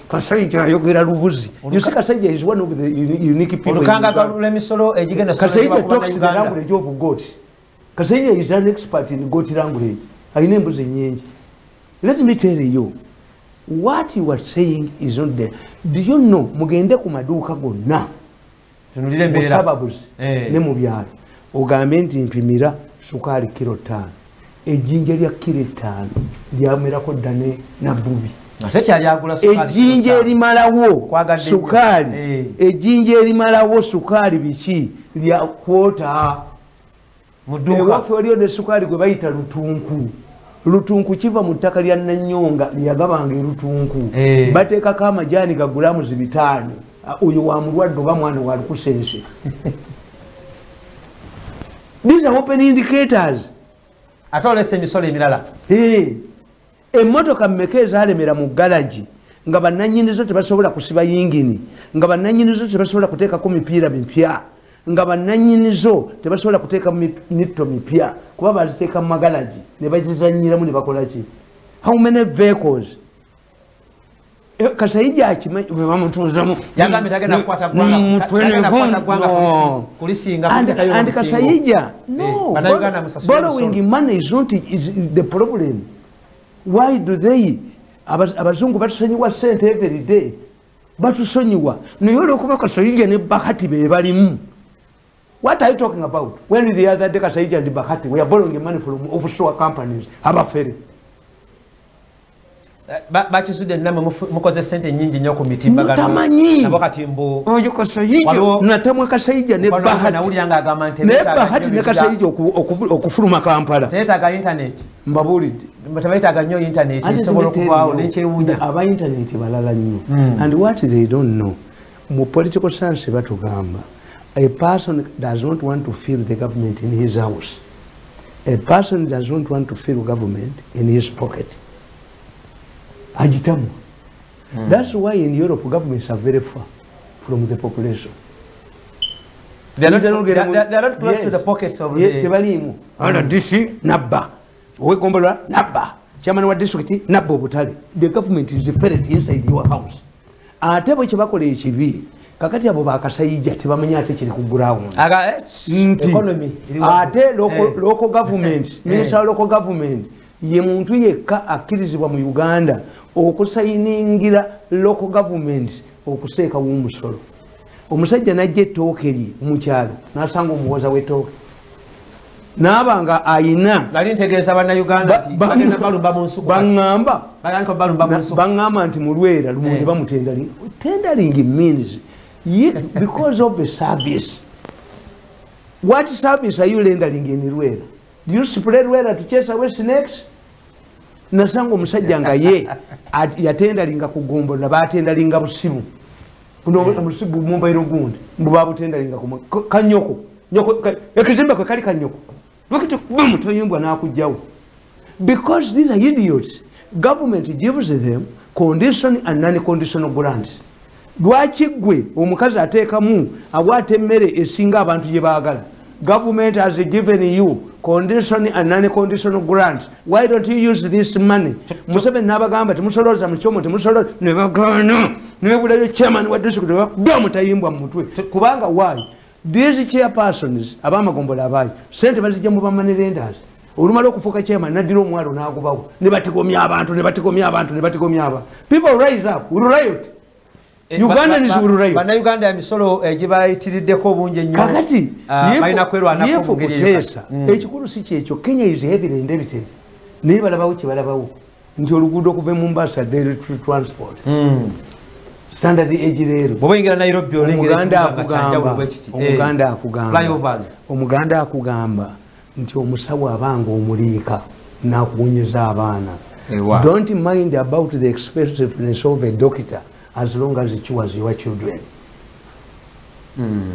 Kasayija ayogera lubuzi. You see, Kasayija is one of the unique people. Olukanga lw'emisolo egigenda. Kasayija talks the language of goat. Kasayija is an expert in goat language. Ayina embuzi nnyingi. Let me tell you, what you are saying is not there. Do you know, mugende ku maduuka gonna mu suburbs ne mu byalo, ogambe nti mpimira sukaali kilo 5, ejjinja lya kilo 5 lyamerako dda ne nabbubi. Ejjinja erimalawo sukaali, ejjinja erimalawo sukaali biki lya kwota. Ewaffe waliyo ne sukaali gwe bayita lutunku. Lutunku kiva mu ttaka lya Nanyonga lyagabanga erutunku. Bateekako amajaani ga gulamu 500. Oyo wa mulwadde oba mwana wa lukusense. These are open indicators. Ate olese emisolo emirala. Emmotoka mmeka ezaalemera mu galagi nga bannannyinizo tebasobola kusiba yingini, nga bannannyinizo tebasobola kuteekako mipiira mipya, nga bannannyinizo tebasobola kuteeka mitto mipya kuba baziteeka mu magalagi ne bazizannyiramu ne bakola ki? How many vehicles? Kasayija akimanyi bwe bamutuuzamu. Yagambye tagenda kukwata ggwanga kulisinga kuteekayo And Kasayija, no, borrowing money is not the problem. Why do they? Abazungu batusonyiwa ssente every day. Batusonyiwa. Naye olw'okuba Kasayija ne Bahati be balimu. What are you talking about? When the other day Kasayija and Bahati were borrowing money from offshore companies, abafere. Bakisudde namwe mukoze ssente nnyingi nnyo ku mitimbagano. Mutamanyi. Nabo kati mbu oyo Kasayija natamwa Kasayija ne Bahati. Nawulira ng'agamba nti ne Bahati ne Kasayija okufuluma Kampala. Teyeetaaga internet. Mbabuulidde. Tebeetaaga nnyo internet esobola okuvaawo n'ekyewuunya. Aba internet balala nnyo. And what they don't know, mu political science batugamba, a person does not want to feel the government in his house. A person does not want to feel government in his pocket. Agitamu. That's why in Europe governments are very far from the population. They are not close to the pockets of the... Tebalimu. RDC, nabba. Owegombolola, nabba. Chairman wa district, nabba obutale. The government is ferret inside your house. Ate bwe kyebakola ekibi, kakati abo bakasayija tebamanya ate kiri ku ground. Economy. Ate local government, minister of local government, Ye muntu yekka akkirizibwa mu Uganda okusayiningira local government okuseekawo omusolo. Omusajja n'ajja ettooke lye mu kyalo n'asanga omuwoza w'ettooke n'aba nga ayina. Nali ntegeeza Bannayuganda nti bagenda balumba mu nsuku. Baŋŋamba Bagenda balumba mu nsuku. Baŋŋamba nti mulwera lumonde bamutendering. Tendering means because of the service. What service are you rendering in Lwera? Do you spray Lwera to chase away snakes? Nasanga omusajja nga ye yatendalinga ku ggombolola, batendalinga busibu buno omusibu mumbairo gundi mbu babutendalinga ku kanyoko nyoko ekizimbe kwe kali kanyoko lwakati bamutoyimbwa n'akugjawo because these are idiots. Government gives them condition and non-conditional grants. Lwaki ggwe omukazi ateekamu awaata emmere esinga abantu gye baagala? Government has given you condition and non-conditional grants. Why don't you use this money? Museveni n'abagamba temusolooza mu kyomo, temusolooza, ne bagaana nebulayo chairman wa district ne bakuba mutayimbwa mu mutwe. Kubanga why? These chairpersons ab'amagombola abaayo sente bazijja mu ba money lenders. Olumala okufuuka chairman n'addira omwalo n'agubawo ne batigomya abantu, ne batigomya abantu, ne batigomya abantu. People rise up, will riot. Ugandans will riot. Bannayuganda emisolo egibayitiriddeko obungi ennyo. Kakati balina kwerwanako yefu mu ngeri eyo. Kuteesa ekikulu si kyekyo. Kenya is heavily indebted, naye balabawo kye balabawo nti oluguudo okuva e Mombasa, daily transport, standard age leero. Bw'oba oyingira Nairobi olengera Omuganda ekibuga nga kyanjawulo akugamba bwe kiti. Omuganda akugamba Flyovers. Omuganda akugamba nti omusawo abanga omuliika n'akuwonyeza abaana. Ewa. Don't mind about the expensiveness of a doctor as long as it cures your children.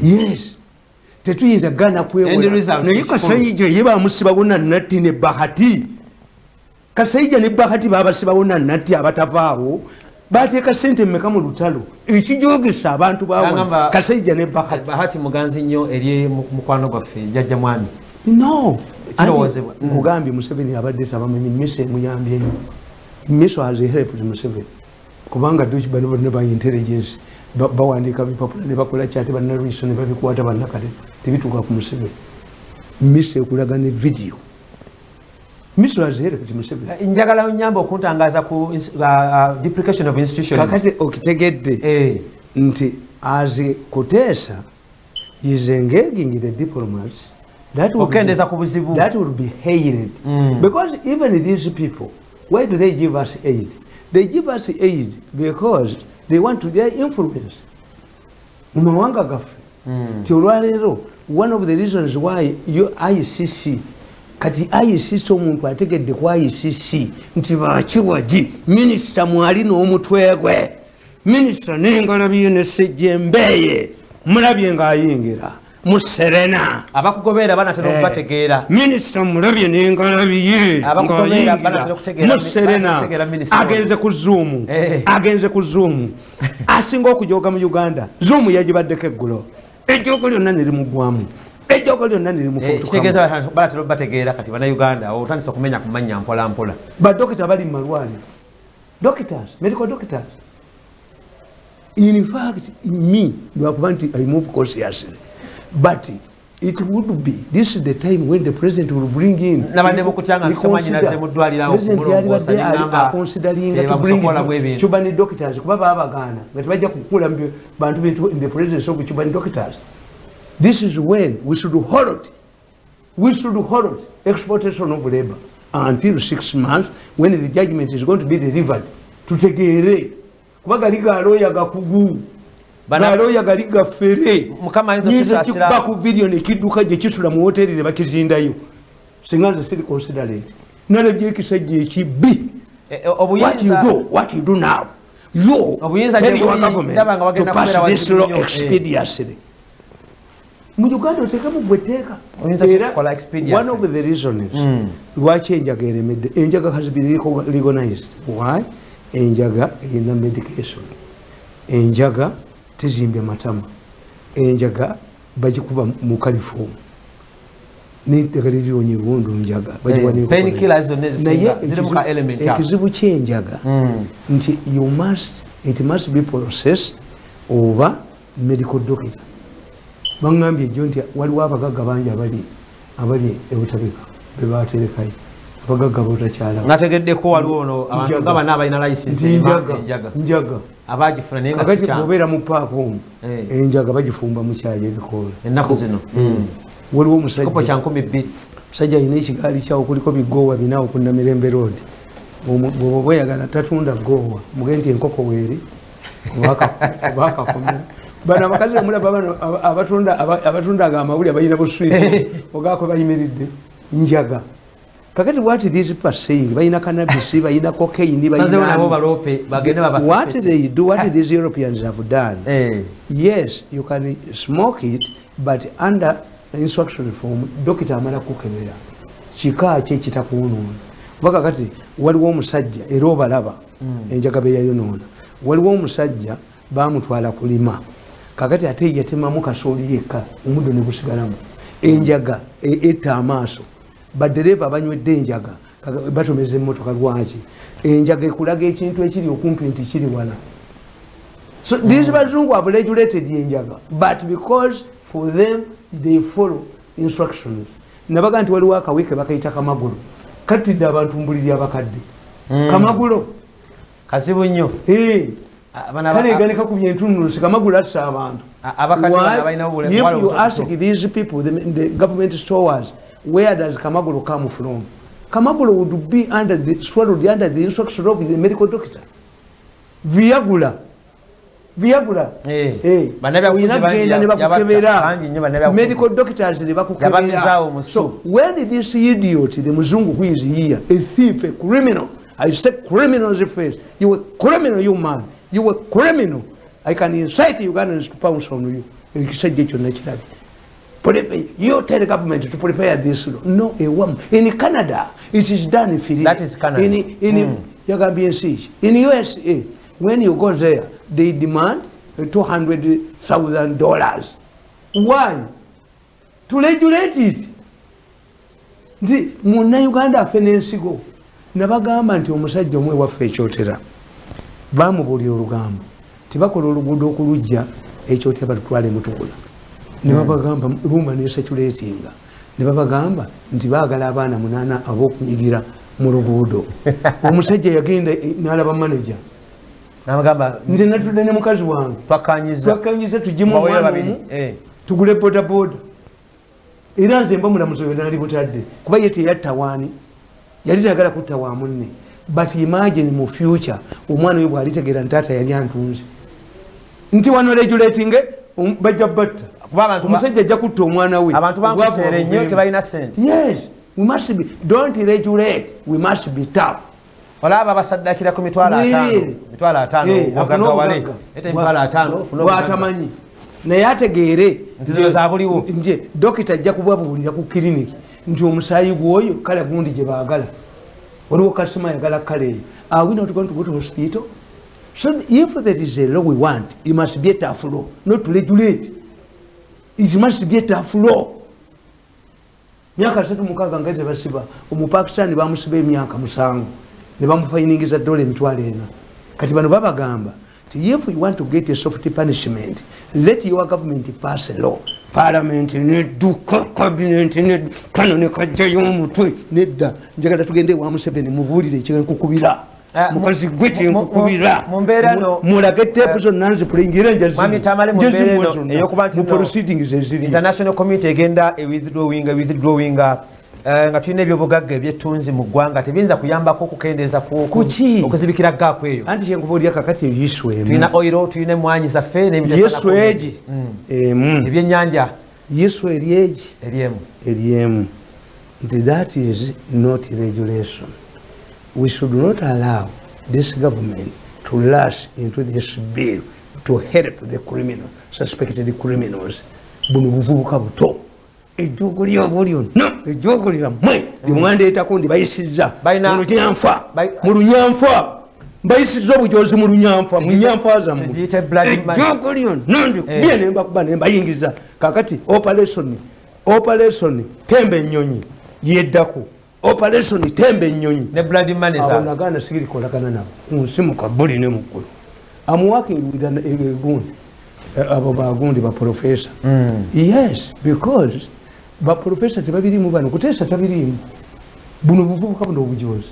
Yes, tetuyinza gana End kwewola result naye kikulu. Kasayija ye bamusibawo nannatti ne Bahati. Kasayija ne Bahati babasibawo nannatti abatavaawo. Bateeka sente mmeka mu lutalo ekijogesa abantu bawona? Nagamba- Kasayija ne Bahati. Bahati muganzi nnyo eri mukwano gwaffe jjajja mwami. No. Kirowoozebwa. Anti nkugambye Museveni abadde tabamanyi. Miso emuyambye nnyo. Miso has helped Museveni kubanga duki bano bonna ba intelligence bawandiika bipapula ne bakola kyate bannalwiso ne babikwata bannakale tebituuka ku Museveni. Miso ekulaga ne video. Miso has helped Museveni. Njagala onyamba okuntangaza ku duplication of institutions. Kakati okitegedde nti as Kutesa is engaging the diplomats, that would be, Okendeeza ku buzibu. that would be hailed. Because even these people, why do they give us aid? They give us aid because they want to their influence mu mawanga gaffe. Ti olwaleero one of the reasons why you ICC, kati ICC, omuntu ategedde ku ICC nti bakiwagi minisita mwali n'omutwe gwe minisita n'engalabiyo ne Sejjembeye mulabye ng'ayingira mu Serena. Abakugoberera banatera okubategeera. Minisita mulabye n'engalabiye Abakugoberera ng'ayingira banatera okutegeera mu Serena. Banatera okutegeera minisita oyo. Agenze ku Zoom. Agenze ku Zoom. Asinga okujoga mu Uganda, Zoom yagibaddeko eggulo, ejjogo lyonna ne limugwamu, ejjogo lyonna ne limufuutukamu. Kitegeeza banatera okubategeera kati Bannayuganda otandise okumenya ku mannya mpola mpola. Badokita bali mu malwaliro, doctors, medical doctors. In fact, me, lwakuba nti I move cautiously, but it would be, this is the time when the president will bring in Nabadde mukutya nga ntomanyinaze mu ddwaliro awo President kumulongoosa, yalibadde ne ŋŋamba aconsideringa to bring tebamusokolamu ebintu. Cuban doctors kuba baabagaana nga tebajja kukula mu bantu bintu in the presence of Cuban doctors. This is when we should hold, we should hold exportation of labor until 6 months when the judgment is going to be delivered, tutegeere kuba gali galooya gakugu galooya gali gafere. Mukama ayinza Nyinza okutusaasira. kikuba ku video nekidduka gye kisula mu woteri ne bakizindayo. Singa nze siri considerate, nalabye ekisajja ekibbi. Obuyinza What you do, what you do now, you Obuyinza tell gye your buli, government ndaba nga to bagenda pass kubeera this wazibu law nnyo, eh. expeditiously. Mu Uganda oteekamu gwe etteeka. Oyinza Era kukikola expeditiously. one of the reasons lwaki enjaga eremedde, enjaga has been legalized. Why? Enjaga erina medication, enjaga tezimbya matama, enjaga bagikuba mu caliform neddagala eriwonya ebiwundu njaga bagiwa Painkillers zonna ezisinga Naye zirimu ka element ako. Ekizibu kyenjaga nti you must, it must be processed oba medical doctor. Baŋŋambye ejjo nti waliwo abagagga bangi abali ebutabika bebaterekayo Abagagga botakyala. Nategeddeko waliwo ono abantu nga bana abalina license enjaga. Njaga. Abagifuna naye nga Kakati sikyangu. bw'obeera mu paaka omwo, enjaga bagifumba mu kyayi ebikoola. Ennaku zino. Waliwo omusajja. Kikopo kya 2000. Omusajja alina ekigaali kyawo kuliko bigoowa binawo ku Namirembe Road. Bw'oba bweyagala tatunda ggoowa, mugende nti enkoko weeri, oba akakomera. Bano abakazi omulaba bano abatundanga amawulire abalina buswiiti, ogaako bayimiridde, njaga. Kakati what these people are saying, balina cannabis, balina cocaine, balina Sanze nabo balope, bagende baba. What they do, what these Europeans have done, yes, you can smoke it, but under instruction from dokita amala kukebera. Kika ki ekitakuwonoona. Kuba kakati waliwo omusajja era obalaba enjaga be yayonoona. Waliwo omusajja baamutwala kulima. Kakati ate yatemamu kasooli yekka, omuddo ne gusigalamu. Enjaga etta amaaso. Baddereeva abanywedde enjaga batomeza emmotoka lwaki? Enjaga ekulaga ekintu ekiri okumpi nti kiri wala. So these bazungu have regulated enjaga, but because for them they follow instructions. Nabaga nti waliwo akawi ke bakayita kamagulu. Kattidde abantu mbuliri abakadde. Kamagulo. Kazibu nnyo. Kale gane kakubye entunnunsi, kamagulu assa abantu. Abakadde bano balina obulemu, If waliwo you obutono. ask these people, the government stores, where does Kamagulu come from? Kamagulu would be swallowed under the instruction of the medical doctor. Viagula. Viagula. Bannabyabufuzi Olina bangi kugenda ne bakukebera. bangi nnyo bannabyabufuzi. Medical doctors ne bakukebera. Yabamizaawo musu. So when this idiot, the Muzungu who is here, a thief, a criminal, I say criminals first. You were criminal, you man. You were criminal. I can incite Ugandans to pounce on you. Ekisajja ekyo nakirabye. You tell the government to prepare this law. No, a woman. In Canada, it is done freely. That is Canada. In in USA, when you go there, they demand $200,000. Why? To regulate it. Nti munnauganda afe n'ensigo. Nabagamba nti omusajja omwe waffe ekyotera bamubuulira olugambo tibakola oluguudo okulujja ekyotera batutwale Mutukula. Ne babagamba rumour necirculatinga. Ne babagamba nti baagala abaana 8 ab'okunyigira mu luguudo. Omusajja yagenda n'alaba manager. N'amugamba nze natudde ne mukazi wange. Twakanyiza. Twakanyiza tuggyemu Baweera omwana babiri. omu, tugule boda boda. Era nze mba mulamuzi oyo nali butadde. Kuba ye teyatta waani. Yali tayagala kutta wa munne. But imagine mu future omwana oyo bw'alitegeera nti taata yali antunze. Nti wano regulating bajja batta. Kuba abantu Omusajja ajja kutta omwana we. Abantu bankuseera Obwavu ennyo obuveemu. tebalina ssente. Yes, we must be, don't regulate, we must be tough. Olaba abasaddakira ku mitwalo ataano. Really? Mitwalo ataano, Afune ogagawale. obugagga. Ete mitwalo ataano, ofune obugagga. Bw'atamanyi. Naye ategeere Nti zino za buliwo. nti dokita ajja kubabuulira ku kiriniki nti omusaayi gw'oyo kale gundi gye baagala. Waliwo kasitoma ayagala kale eyo. Are we not going to go to hospital? So if there is a law we want, it must be a tough law, not to regulate. It must be a tough law. Myaka 36 nga tebasiba, Omupakistani bamusiba emyaka 7 ne bamufayiningiza dola 4,000. Kati bano babagamba nti if you want to get a soft punishment, let your government pass a law. Parliament nedduka, cabinet nedduka, kano ne kajjayo omutwe nedda. Njagala tugende ewa Museveni mubuulire ekyenkukubira. Mukazi gwe kyenkukubira. Mu mbeera no, Mulage teepu zonna nzipulingire nja zimu. Mwami Tamale, mu Nja mbeera zimuwa eno zonna. ey'okuba nti Mu no, proceedings eziriyo. International community egenda e withdrawing, nga tulina ebyobugagga ebyettunzi mu ggwanga tebiyinza kuyambako okukendeeza Kuki? okuzibikira gaapu eyo. Anti kyenkubuulira kakati eyisu emu. Tulina oil, tulina emmwanyi zaffe n'ebintu Yesu ebirala. egi. Emu. Ebyennyanja. Yesu eri egi. Eri emu. Eri emu. Nti that is not regulation. We should not allow this government to rush into this bill to help the criminal, suspected criminals. Buno buvubuka buto. Ejjoogo lyabwe lyonna, ejjoogo lyammwe lyemwandeetako ndibayisizza mu lunyanfa. Mu lunyanfa. Mbayisizza obujozi mu lunyanfa, mu nyanfa zammwe. Tugiyite blood money. Ejjoogo lyonna ndikubye ne mbakuba ne mbayingiza. Kaakati operation tembe ennyonyi yeddako. Operation tembe ennyonyi. Ne blood money Abo za. nagaana sigirikolagana nabo. Ku nsi mu kabuli ne mu ggulu. I'm working with an gundi. Abo bagundi ba professor. Yes, because ba professor tebabirimu bano, kuteesa tabirimu. Buno buvubuka buno obujozi.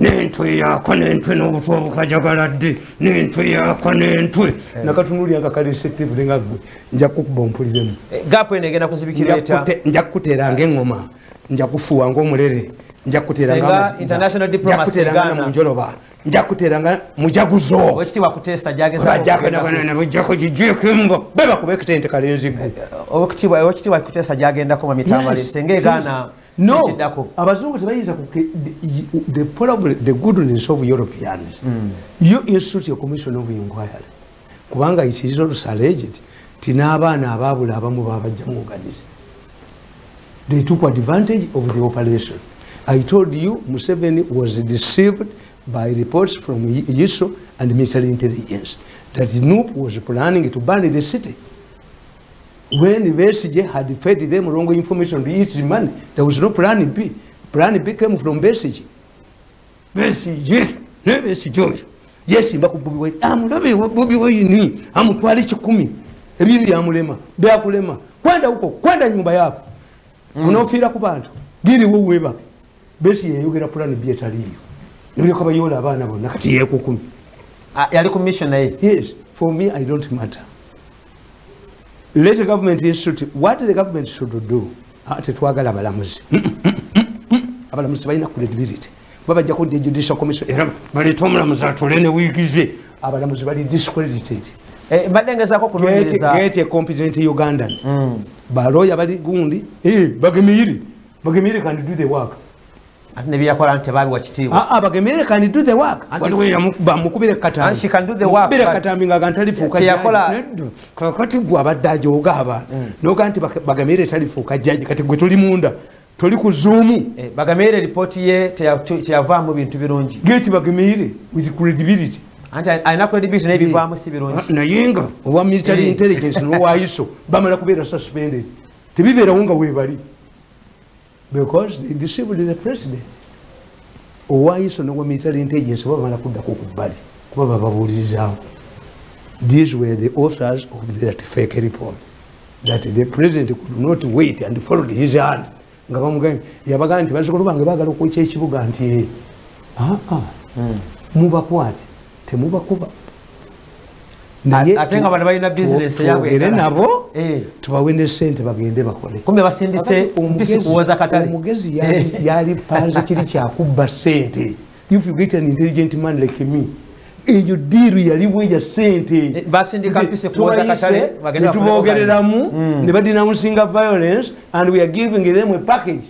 Nentwe yako nentwe n'obutwa bukajagaladde nentwe yako nentwe nakatunulira nga kali receptive nga gwe nja kukuba ompuliremu. Gap eno egenda kuzibikira eta nja kukuteera ng'engoma, nja kufuwa ng'omulere, nja kukuteera nga international diplomacy nga munjoloba, nja kukuteera nga mujaguzo. Owekitiibwa Kutesa gyageza beba kubekitente kalenzi gwe. Owekitiibwa Kutesa gyagendako mu mitambale senga egaana. No, abazungu tebayinza the problem, the goodness of Europeans. You institute a commission of inquiry. Kubanga it is also alleged ti n'abaana abaabula abamu babajja mu organize. They took advantage of the operation. I told you Museveni was deceived by reports from ISO and military intelligence that NUP was planning to burn the city. When Besigye had fed them wrong information to eat money, there was no plan B. Plan B came from Besigye. Besigye, Besigye. Yes, mbaku Bobi Wine. Amulabe Bobi Wine, amutwale 10. Ebyo byamulema, byakulema. Kwenda huko, kwenda nyumba yako. Unofiira ku bantu. Giri wo webake. Besigye yayogera plan B etaliyo. Nibyo kabayola abaana bonna kati yekukumi. Yali ku mission naye. Yes, for me I don't matter. Let the government institute what the government should do. Tetwagala abalamuzi. Abalamuzi balina credibility. Baba bajja kudda judicial commission era baleeta omulamuzi atule ne wiigize. Abalamuzi bali discredited. Mbadde ngezaako kunoonyereza. Get a competent Ugandan. Balooya bali gundi, Bagemire. Bagemire can do the work. Ate ne byeyakola nti tebabiwa kitiibwa. Bagemire can do the work. Waliwo bamukubire katambi. And she can do the work. Mukubire katambi nga ntalifuuka jjaji. Kakati gwe abadde ajooga abantu. N'oga nti Bagemire talifuuka jjaji kati gwe toli munda. Toli ku Zoom. Bagemire ripooti ye teyavaamu bintu birungi. Get Bagemire with credibility. Anti alina credibility naye bivaamu si birungi. Naye nga owa military intelligence n'owa ISO bamala kubeera suspended. Tebibeerawo nga weebali. Because they deceived the president. Owa ISO n'owa military intelligence bamala kuddako ku bbali kuba bababuulirizaawo. These were the authors of that fake report. That the president could not wait and followed his hand. Nga bamugambye yabagamba nti bazzukulu bange baagala okwokya ekibuga nti mubakwate temubakuba. Naye ate nga bano balina business yaabwe era nabo tubawe ne ssente bagende bakole. Kumbe basindise mpisi kuwoza katale. Omugezi yali panze kiri kyakubba ssente. If you get an intelligent man like me, eyo diiru yaliwo ya ssente. Basindika mpisi kuwoza katale bagende bakole. Tubogereramu ne badenouncinga violence and we are giving them a package.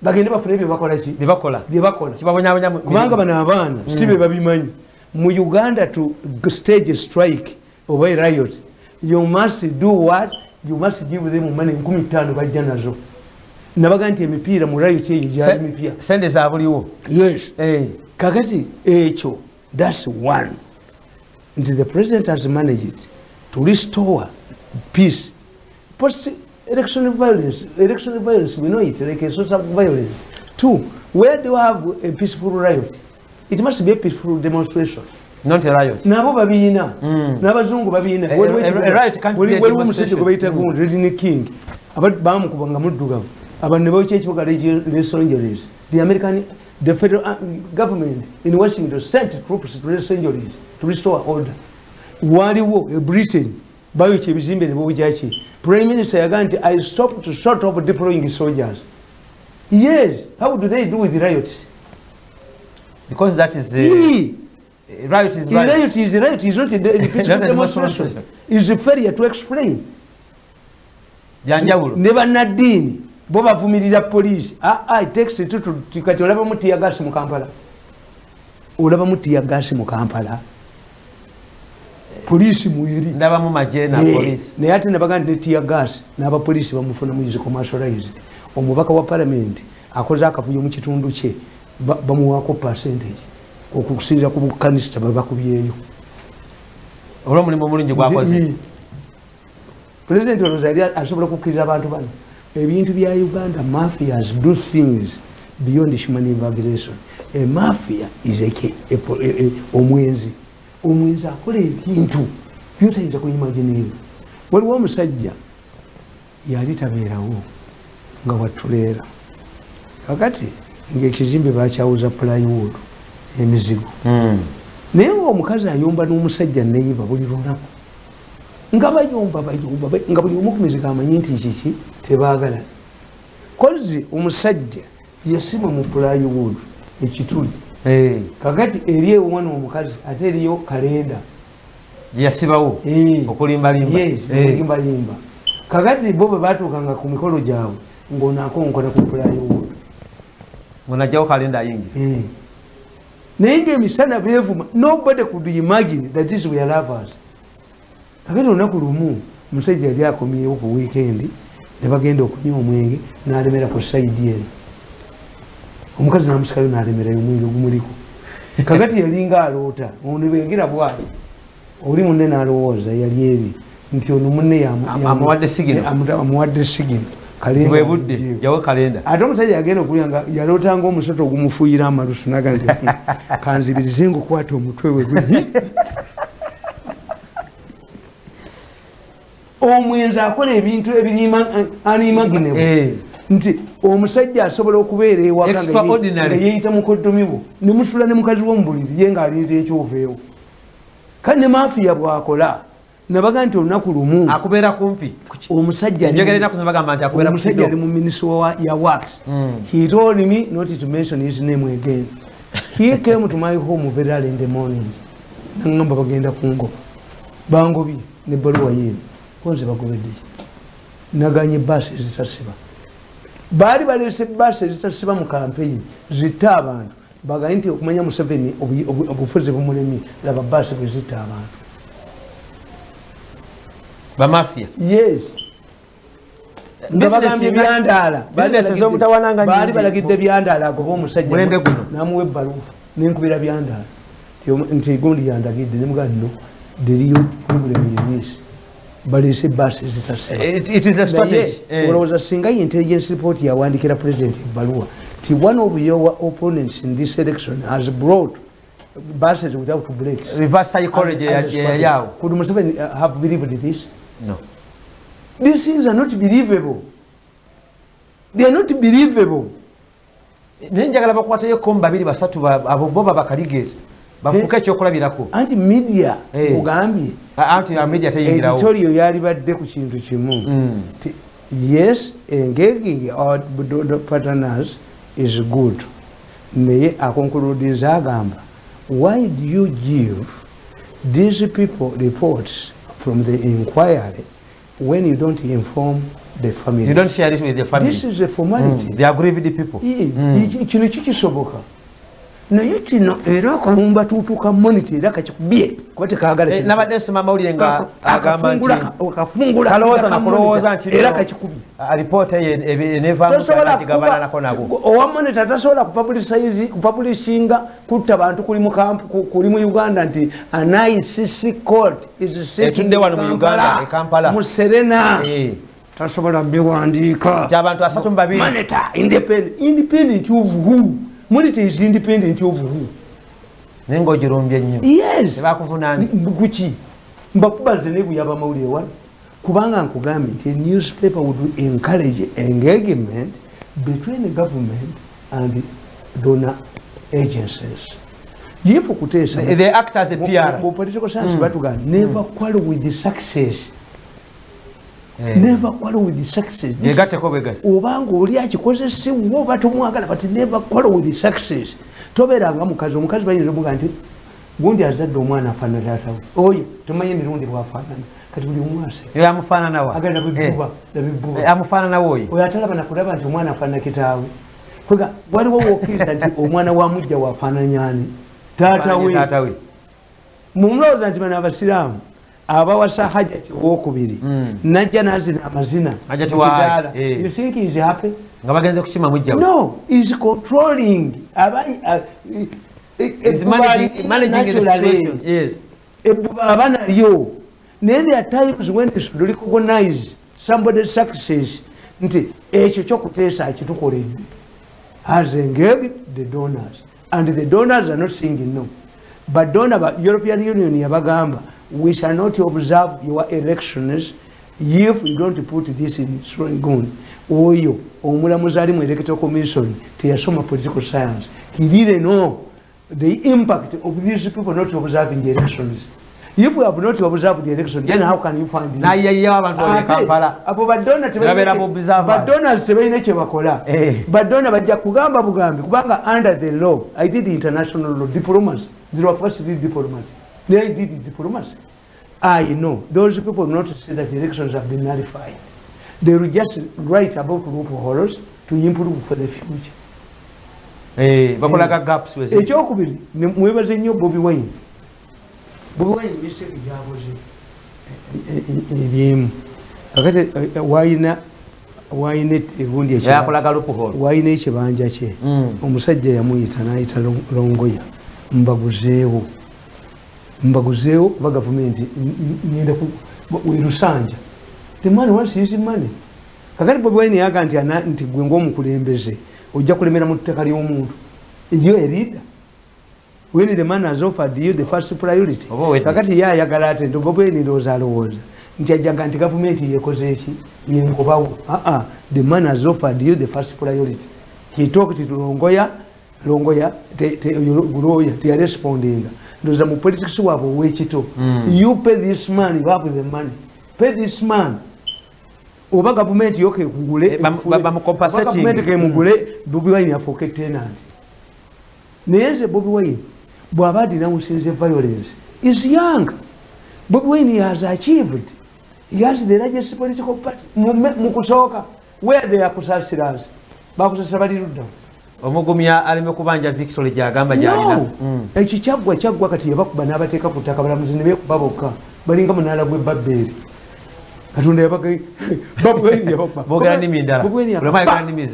Bagende bafune ebyo bakola ki? Bye bakola. Bye bakola. Kibabonyabonya kubanga bano abaana si be babimanyi. Mu Uganda to stage a strike or a riot, you must do what? You must give them money 15 bajja nazo. Nabaga nti emipiira mu riot eyo gyali mipya. Sente za buliwo. Yes. Kakati ekyo, that's one. Nti the president has managed to restore peace. Post election violence, we know it, like a source of violence. Two, where do you have a peaceful riot? It must be a peaceful demonstration. Not a riot. Nabo babiina. N'abazungu babiina. A riot can't be a demonstration. Rodney King. Bamukubanga muddugavu. Abantu ne bookya ekibuga Los Angeles. The American, the federal government in Washington sent troops to Los Angeles to restore order. Waliwo Britain bayokya ebizimbe ne bookya ki? Prime Minister yagamba nti I stopped short of deploying soldiers. Yes, how do they do with the riots? Because that is the riot is riot. Riot is riot is not a peaceful demonstration. It's a failure to explain. Byanjawulo. Ne bannaddiini bo bavumirira police. It takes two to kati olabamu tear gas mu Kampala. Olabamu tear gas mu Kampala. Police mwiri. Ndabamu magye na police. Naye ate ne bagamba nti tear gas n'abapoliisi bamufuna mu is commercialized. Omubaka wa parliament akoze akavuyo mu kitundu kye. Bamuwaako percentage okusinziira ku bukanisita babakubyeyo olw'omulimu omulungi gwakoze. President Rosalia asobola kukkiriza abantu bano. Ebintu bya Uganda, mafias do things beyond human imagination. A mafia is omwenzi. Omwenzi akola ebintu byotayinza kuimagininga. Waliwo omusajja yali tabeerawo nga watuleera. Kakati ng'ekizimbe bakyawuza plywood emizigo. Naye ng'omukazi ayomba n'omusajja neyiba buli lunaku. Nga bayomba nga buli omu ku mizigo amanyi nti kiki tebaagala. Kozzi omusajja yasima mu plywood ekituli. Kakati eri ewano omukazi ate eriyo kalenda. Yasibawo okulimbalimba. Yes, okulimbalimba. Kakati bo bwe batuukanga ku mikolo gyabwe ng'onaakonkola ku plywood. Ng'onajjawo kalenda ayingira. Naye ng'emisana beevuma, nobody could imagine that these were lovers. Kakati olunaku lumu omusajja yali akomyewo ku weekend ne bagenda okunywa omwenge n'alemera ku sayidi eno. Omukazi n'amusikayo n'alemerayo omwenge ogumuliko. Kakati yalinga aloota, ono bwengira bw'ati. Oli munne n'alowooza yali eri nti ono munne amuwadde sigino. Amuwadde sigino. Kalenda. Ate omusajja yagenda okulya nga yalootanga omusota ogumufuuyira amalusu n'agamba nti kanzibirize ngukwate omutwe we guli. Omwenzi akola ebintu ebiri unimaginable. Nti omusajja asobola okubeera ewaka nga yeeyita mukoddomi wo ne musula ne mukazi wo mu buliri ye ng'alinze ekyoveewo. Kale ne maafiya bw'akola nabaga nti olunaku lumu akubeera kumpi. Omusajja ali mu ministry ya works. He told me not to mention his name again. He came to my home very early in the morning. Nangamba bagenda kungoba. Bangobye n'ebbaluwa yeeno. Konze bagobedde ki? Naganye bbaasi ezitasiba. Baali baleese bbaasi ezitasiba mu campaign zitta abantu. Bagambye nti okumanya Museveni obufuzi bumulemye laba bbaasi bwe zitta abantu. Bamafia. Yes. Nga bagambye byandaala. Baali balagidde byandaala agoba omusajja n'amuwa ebbaluwa n'enkubira byandaala. Nti gundi yandagidde ne mugamba no the real problem is this. Baleese bbaasi ezitasiba. It is a strategy. Olowooza singa intelligence report yawandikira president ebbaluwa nti one of your opponents in this election has brought buses without brakes. Reverse psychology yawo. Could Museveni have believed this? No. These things are not believable. They are not believable. Naye njagala bakwatayo ko babiri basatu abo bo babakaligezi. Bafuuke ekyokulabirako. Anti media ogambye. Anti media teyingirawo. Editorial yali badde ku kintu kimu. Yes, engaging our partners is good. Naye akonkuludinza agamba, why do you give these people reports from the inquiry when you don't inform the family? You don't share it with the family. This is a formality. They agree with the people. Kino kikisoboka. Naye kino era akalumba tuutuka monitor era kakikubye kuba tekaagala. Nabadde nsoma amawulire nga agamba nti akafungula kalowooza nti era kakikubye. Alipoota enevaamu gigabananako nabo. Owa monitor tasobola kupublishinga kutta bantu kuli mu kuli mu Uganda nti an ICC court is sitting etudde wano mu Uganda e Kampala mu Serena. Tasobola biwandiika. Nti abantu 32. Monitor independent, independent of who? Monitor is independent of who? Nengo girumbye nnyo. Yes. Tebakuvunaani. Kuki? Mbakubaze ne buyaba mawulire wano. Kubanga nkugambye nti newspaper would encourage engagement between the government and donor agencies. If Kutesa, they act as a PR. Political science batugamba never quarrel with the success. Never quarrel with the success. Obanga oli akikozesa wo batomwagala but never quarrel with the success. Tobeeranga mukazi, omukazi bayinza omugamba nti gundi azadde omwana afaanana taata we. Oyo tomanyi emirundi bw'afaanana. Kati buli omu aseka. Oyo amufaanana wa? Agenda bibbuba, bibbuba. Amufaanana wa oyo? Oyo atalaba na kulaba nti omwana afaanana kitaawe. Kwega waliwo w'okkiriza nti omwana wa mujja wafaananya ani? Taata we. Taata we. Mumulowooza nti bano abasiraamu abawasa Hajati owokubiri najja n'azina amazina. Hajati wa You think he is happy? Nga bagenze kukima mujja we. No, he is controlling. He's managing the situation. Yes. Ebbuba nalyo. Naye there are times when you should recognize somebody's success nti ekyo kyokuteesa akitukoledde. Has engaged the donors. And the donors are not saying no. But donor, European Union yabagamba, we shall not observe your elections If you don't put this in strong gun, oyo omulamuzi ali mu electoral commission teyasoma political science. He didn't know the impact of these people not observing the elections. If we have not observed the election, then how can you find it? Abo badona tebalina kye bakola. Badona bajja kugamba bugambi kubanga under the law, I did international law, diplomacy. Zero first did diplomacy. They did diplomacy. I know those people will not say that the elections have been nullified. They will just write about loopholes to improve for the future. Bakolaga gaps wezi. Ekyokubiri mwebaze nnyo Bobi Wine. Bobi Wine mistake gyakoze erimu. Kakati wayina egundi yakolaga loophole. Wayina ekibanja kye. Omusajja yamuyita n'ayita Longoya mbaguzeewo. Mbaguzeewo kuba gavumenti ngenda ku Lusanja. The man wants his money. Kakati Bobi Wine yaga nti gwe ng'omukulembeze ojja kulemera mu ttaka ly'omuntu. You a leader. When the man has offered you the first priority. Kakati ye ayagala ate nti Bobi Wine ndowooza alowooza nti ajjaga nti gavumenti yekoze eki yenkobawo. The man has offered you the first priority. He talked to Longoya, Longoya teyarespondinga. Ndowooza mu politics waabwe ow'ekito. You pay this man, you have the money. Pay this man. Oba gavumenti yo kekugule, gavumenti kemugule, Bobi Wine afuuke tenant. Naye nze Bobi Wine bw'aba denouncinze violence is young. Bobi Wine has achieved. He has the largest political party. Mu kusooka where they are kusasirans. Bakusasira bali ludda. Omugumya aleme kubanja Victory gy'agamba gy'alina. Ekyo kyaggwa kati yabakuba n'abateeka ku ttaka balamuzi ne beekuba bokka. Balinga munaala gw'e Babbeeri. Katonda yabaga Bobi Wine yabakuba. Boogera nnimi ndala.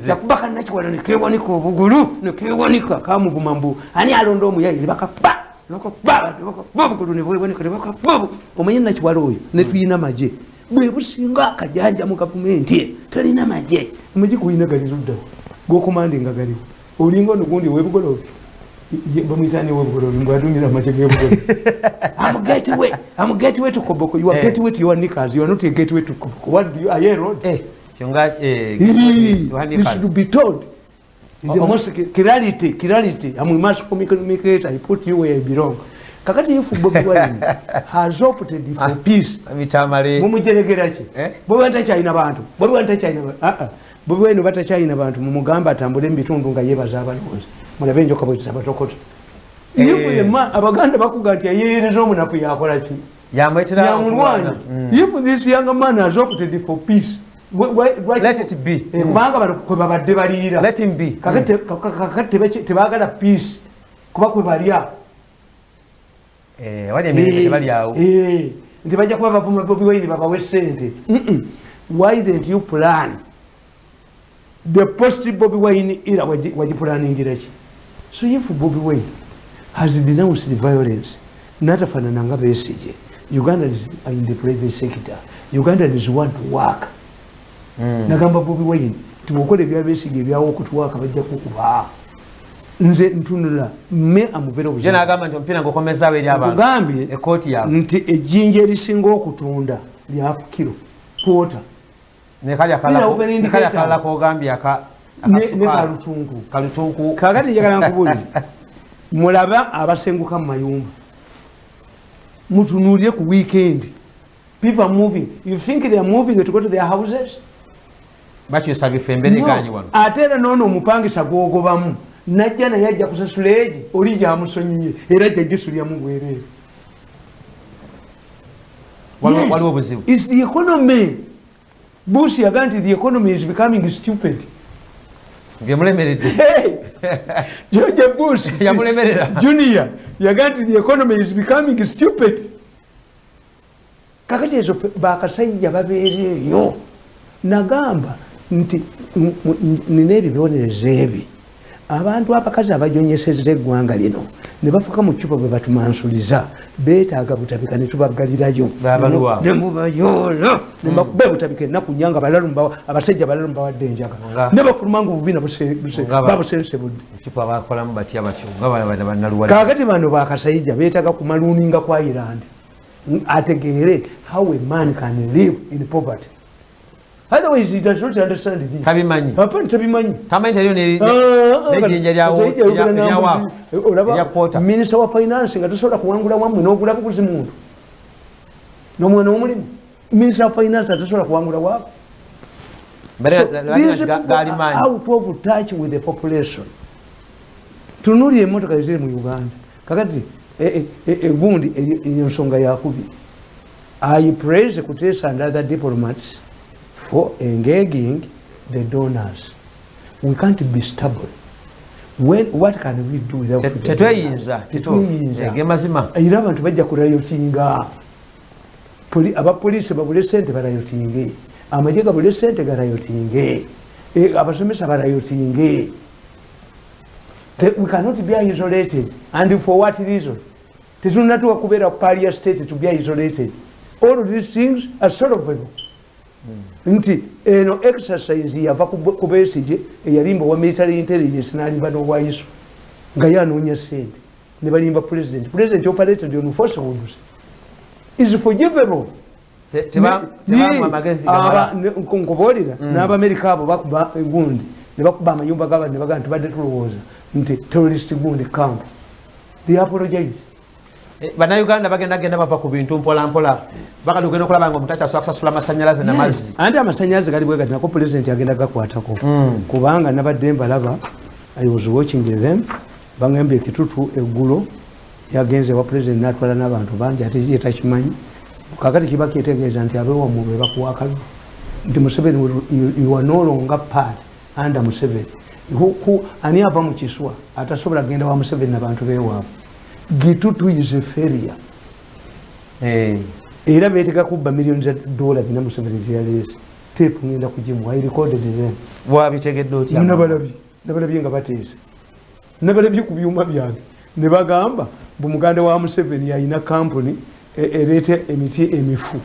Yakuba kannakiwala ne keewanika obugulu ne keewanika kamuvuma mbu ani alonda omuyayi ne bakakuba ne bakakuba ne bakakuba obugulu ne bwewanika ne bakakuba. Omanyi Nakiwala oyo ne tuyina magye. Bwe businga akajanja mu gavumenti talina magye. Amagye guyina gali luddawo. G'okomandinga galiwo. Olinga ono gundi ow'ebugoloobi. Bamuyita ani ow'ebugoloobi mbu adumira amagye g'ebugoloobi. I'm gateway. I'm gateway to Koboko. You are gateway to your knickers. You are not a gateway to Koboko. What do you are you a road? You should be told. The most clarity. I'm a mass communicator. I put you where you belong. Kakati if Bobi Wine has opted for peace. Mumujeregera ki? Bobi Wine takyalina bantu. Bobi Wine takyalina bantu. Bobi Wine batakyalina bantu mumugamba atambule mu bitundu nga yeebaza abalonzi. Mulabe enjoka bwe zitabatokoto. If Abaganda bakuga nti ayeeyereza omunafu yakola ki? Yamulwanya. If this young man has opted for peace, let it be. Kubanga bano kwe babadde baliira. Let him be. Kakati tebaagala peace kuba kwe balya. Wali emirembe tebali awo. Nti bajja kuba bavuma Bobi Wine babawe ssente. Why didn't you plan the post Bobi Wine era wagipulaningira ki? So if Bobi Wine has denounced the violence, n'atafaanana nga Besigye, Ugandans are in the private sector. Ugandans want to work. Nagamba Bobi Wine nti bw'okola ebya Besigye ebyawo okutuwaka bajja kukuba. Nze ntunula me amuvera obuzibu. Nagamba nti omupiira ng'okomezaawo eri abantu. Nkugambye ekkooti yaabwe. Nti ejjinja erisinga okutunda lya kiro kwota. Ne kali akalala k'ogambye ne kalutunku. Kalutunku. Kaakati njagala nkubuulire. Mulabe abasenguka mu mayumba. Mutunuulire ku weekend. People are moving. You think they are moving to go to their houses? Bakyusa bifo embeera egaanyi wano. Ate era n'ono omupangisa gw'ogobamu. Najja naye ajja kusasula egi oli gy'amusonyiye era ajja gisulyamu bwereere. Waliwo obuzibu. It's the economy. Bush yagamba nti the economy is becoming stupid. Ngemulemeredde. George Bush yamulemerera. Junior yagamba nti the economy is becoming stupid. Kakati ezo bakasajja babeereeyo. Nagamba nti nina ebibonerezo ebi. Abantu abakazi abajonyesezza eggwanga lino ne bafuka mu ccupa bwe batumansuliza beetaaga butabika ne tubaggalirayo ne mubayoola ne bakuba butabika ennaku nnya nga abasajja balalu mbawadde enjaga ne bafuluma nga obubi babusensebudde. Kaakati bano bakasajja beetaaga kumaluuninga kwa Ireland. Ategeere how a man can live in poverty. Otherwise he does not understand this. Tabimanyi. Hapana tabimanyi. Tamanyi taliyo n'ejjinja lya kwota. Minister wa finance nga tosobola kuwangula wammwe n'ogula buguzi muntu. N'omwana w'omulimu. Minister wa finance atasobola kuwangula waabwe. So these people are out of touch with the population. Tunuli emmotoka eziri mu Uganda. Kakati egundi eyo nsonga yakubiri. I praise Kutesa and other diplomats for engaging the donors. We can't be stubborn. What can we do without tetweyinza? Tetweyinza. Era abantu bajja kurayotinga. Abapoliisi babule ssente barayotinge. Amagye gabule ssente garayotinge. Abasomesa barayotinge. We cannot be isolated. And for what reason? Tetunnatuuka kubeera paria state to be isolated. All of these things are solvable. Nti eno exercise yava ku Besigye eyalimba wa military intelligence n'alimba n'obwayiso nga yanoonya ssente ne balimba president. President operated on falsehoods. Is forgivable. Nkubuulira n'Abamerika abo bakuba egundi ne bakuba amayumba g'abantu ne bagamba nti tubadde tulowooza nti terrorist gundi camp. They apologize. Bannayuganda bagenda genda bava ku bintu mpola mpola bakali ogenda okulaba nga omuntu akyasobola kusasula amasannyalaze n'amazzi. Anti amasannyalaze gali bwe gati nako pulezidenti agenda gakwatako kubanga nabadde mbalaba. I was watching them. Bangambye Kitutu eggulo yagenze wa pulezidenti n'atwala n'abantu bangi ate ye takimanyi. Kakati kiba kyetegeeza nti abewammwe be bakuwa akalulu nti Museveni you are no longer part under Museveni. Ani ava mu kiswa atasobola kugenda wa Museveni n'abantu beewaabwe. Gitutu is a failure. Era beetega kubba millions za dola bina Museveni zeyaleese. Tape ngenda kugimuwa. I recorded them. Wabitegedde otya? Nabalabye nga bateesa. Nabalabye ku byuma byange. Ne bagamba mbu muganda wa Museveni yalina kampuni ereeta emiti emifu.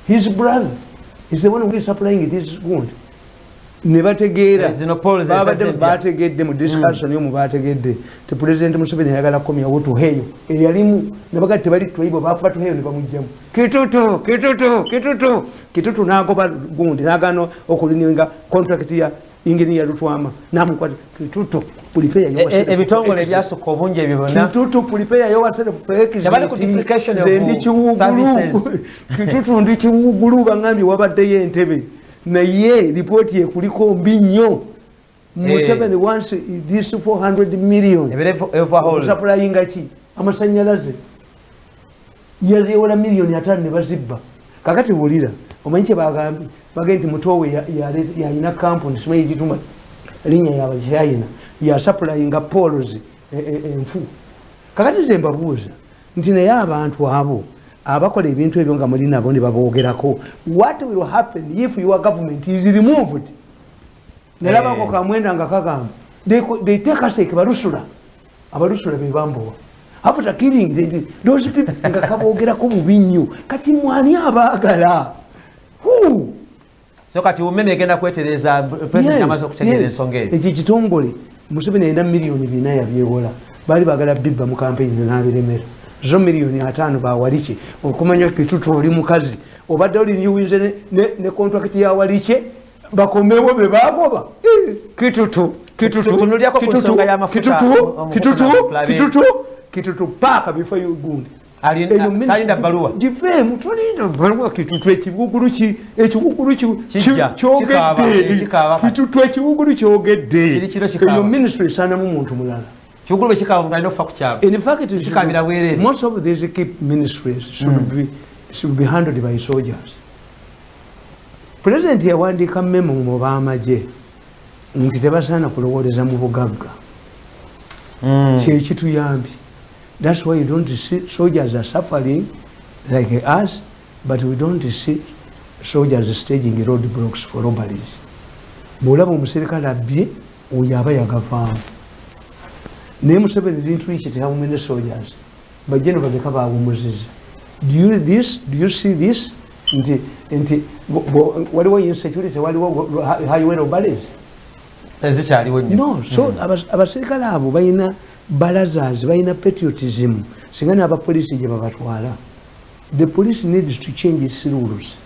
His brother is the one who is supplying this wound. Ne bategeera babadde bategedde mu discussion y'omu bategedde ti President Museveni ayagala kukomyawo Tuheyo eyalimu ne bagati tebali Tuheyo bakuba Tuheyo ne bamugjamu. Kitutu Kitutu Kitutu Kitutu n'agoba gundi n'agaana okulininga contract ya engineer Lutwama n'amukwata. Kitutu prepare yourself. Ebitongole ebyasukka obungi ebyo byonna. Kitutu prepare yourself for exit. Tebali ku duplication of services. Kitutu ndi kiwugulu bangambye wabaddeyo Entebbe. Naye ripooti ekuliko mbi nnyo. Museveni wants this 400 million. Okusupplyinga ki? Amasannyalaze. Yazeewola miliyoni 5 ne bazibba. Kakati wulira, omanyi kye bagambye? Bagambye nti mutowe yalina kampuni simanyi gituma linnya y'Abachina yasupplyinga poles enfu. Kakati nze mbabuuza nti naye abantu abo abakola ebintu ebyo nga muli nabo ne baboogerako, what will happen if your government is removed? Nalabako kamwenda nga kagamba they take us like balusula abalusula be bambowa after killing those people nga kaboogerako bubi nnyo. Kati mwani abaagala? Who? So kati umeme egenda kwetereza president amaze okutegeera ensonga eyo. Ekyo kitongole Museveni alina miliyoni 4 yabyewola. Baali baagala bibba mu campaign n'abiremera. Zo miliyoni 5 bawaliche okumanya Kitutu oli mukazi obadde oli ne contract ya Waliche bakomewo be bagoba. Kitutu Kitutu Kitutu Kitutu Kitutu Kitutu paka before you gundi. Talinda baluwa. Givemu tolinda baluwa. Kitutu ekiwugulu ki ekiwugulu ki kyogedde. Kitutu ekiwugulu kyogedde. Eyo ministry esanamu muntu mulala. Kiwugulu kikaaba nga alina okufa ku kyalo. In fact, most of these key ministries should be handled by soldiers. President yawandiika memo mu b'amagye nti tebasaana kulowooleza mu bugagga. Kyekituyambye. That's why you don't see soldiers are suffering like us, but we don't see soldiers staging roadblocks for robberies. Bw'olaba omuserikale abbye, oyo aba yagavaamu. Naye Museveni didn't reach it how many soldiers. Bajeno babeka baawumuzizza. Do you see this? Nti waliwo insecurity, waliwo highway robberies. Tezikyaliwo nnyo. No, so abaserikale abo balina balazars, balina patriotism. Singa n'abapoliisi gye babatwala. The police needs to change its rules.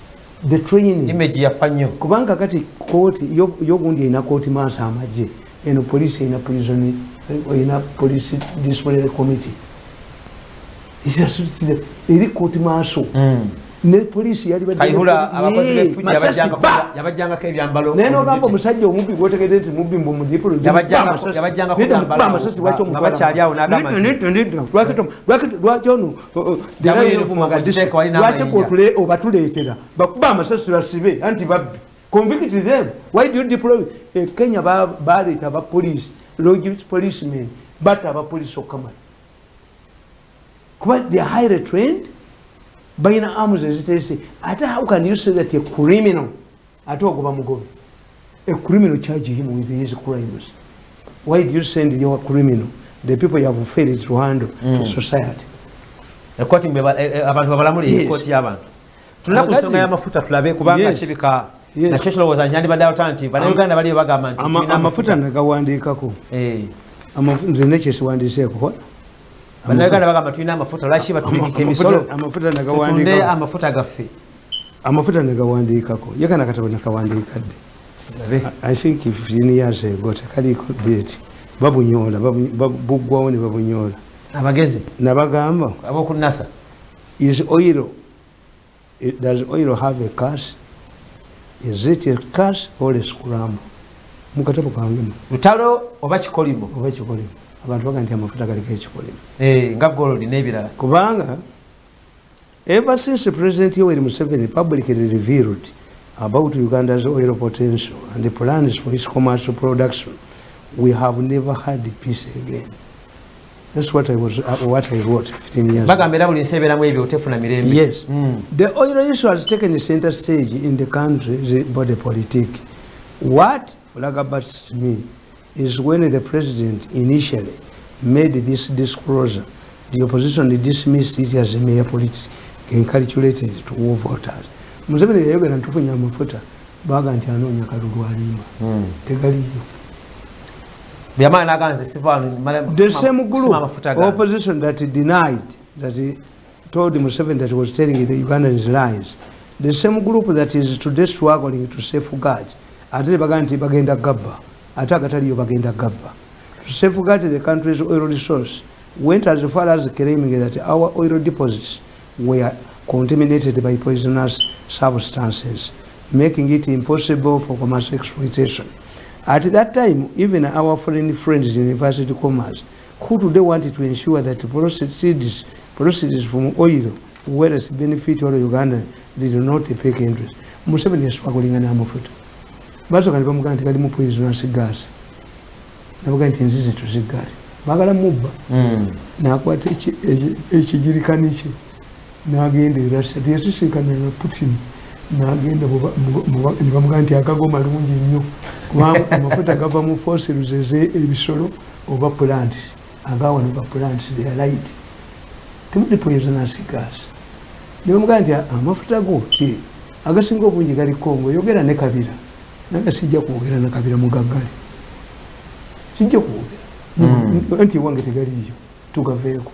The training. Image yafa nnyo. Kubanga kati kooti yogundi erina kooti maaso amagye, eno police erina prison, erina police disciplinary committee. Eri kooti maaso. Ne police yali badde Kayihura abakozi b'effujjo yabajjangako ebyambalo. Naye n'ogamba omusajja omubbi gw'otegedde nti mubbi mbu mudipolo yabajjangako ebyambalo amasasi lwaki nga bakyali awo n'agamba nti lwaki ono lwaki obatuleetera bakuba amasasi basibe anti babbi. Convict them. Why do you deploy? Kenya baleeta aba police, policemen, batta aba police okamala. Kuba they are highly trained. Balina arms eziterese. Ate how can you say that a criminal ate ogoba mugobe? A criminal charge him with his crimes. Why do you send your criminal, the people you have failed to handle, to society? Ekooti abantu babalamuli ekooti y'abantu. Tulina ku nsonga y'amafuta tulabe kubanga kibika nakyo kirowooza nti yandibadde awo nti Bannayuganda baliyo bagamba nti amafuta nagawandiikako. Nze nekyesiwandiiseeko. Bannayuganda bagamba tulina amafuta lwaki batubikika emisolo? Amafuta nagawandiikako. Tutunde amafuta gaffe. Amafuta nagawandiikako. Ye kana akatabo nakawandiika ddi? I think 15 years ago tekaliko date. Babunyoola, buggwawo ne babunyoola. Abagezi. Nabagamba. Ab'oku NASA. Is oil, does oil have a curse? Is it a curse or a scramble? Mu katabo kange. Lutalo oba kikolimo? Oba kikolimo. Abantu baga nti amafuta galiko ekikolimo. Nga gold n'ebirala. Kubanga ever since President Yoweri Museveni publicly revealed about Uganda's oil potential and the plans for its commercial production, we have never had peace again. That's what I was, what I wrote 15 years ago. Yes. The oil issue has taken center stage in the country's body politic. What flabbergasts me is when the president initially made this disclosure, the opposition dismissed it as a mere politics calculated to war voters. Museveni yayogera ntufunya amafuta baga nti anoonya kalulu alimba. Tegaliyo. The same group opposition that denied, that he told Museveni that he was telling the Ugandans lies, the same group that is today struggling to safeguard, ate baga nti bagenda gabba, ate agataliyo bagenda gabba. To safeguard the country's oil resource, went as far as claiming that our oil deposits were contaminated by poisonous substances, making it impossible for commercial exploitation. At that time, even our foreign friends in university commerce, who today wanted to ensure that proceeds from oil, whereas benefit all Uganda, did not take interest. Museveni yaswagolinga n'amafuta. Basooka ne bamugamba nti galimu poisonous gas. Nabaga nti nzize tuziggale. Baagala mubba. N'akwata ekigirikani kye. N'agenda e Russia. Teyasisinkana na Putin. N'agenda ne bamugamba nti agago malungi nnyo. Kubanga amafuta gava mu fossils ebisolo oba plants. Agawano ba plants, they are light. Temuli poisonous gas. Ne bamugamba nti amafuta go ki agasinga obungi gali Congo, yogera ne Kabila. Naga sijja kwogera na Kabila mugaggale. Sijja kwogera. Nti wange tegaliyo. Tugaveeko.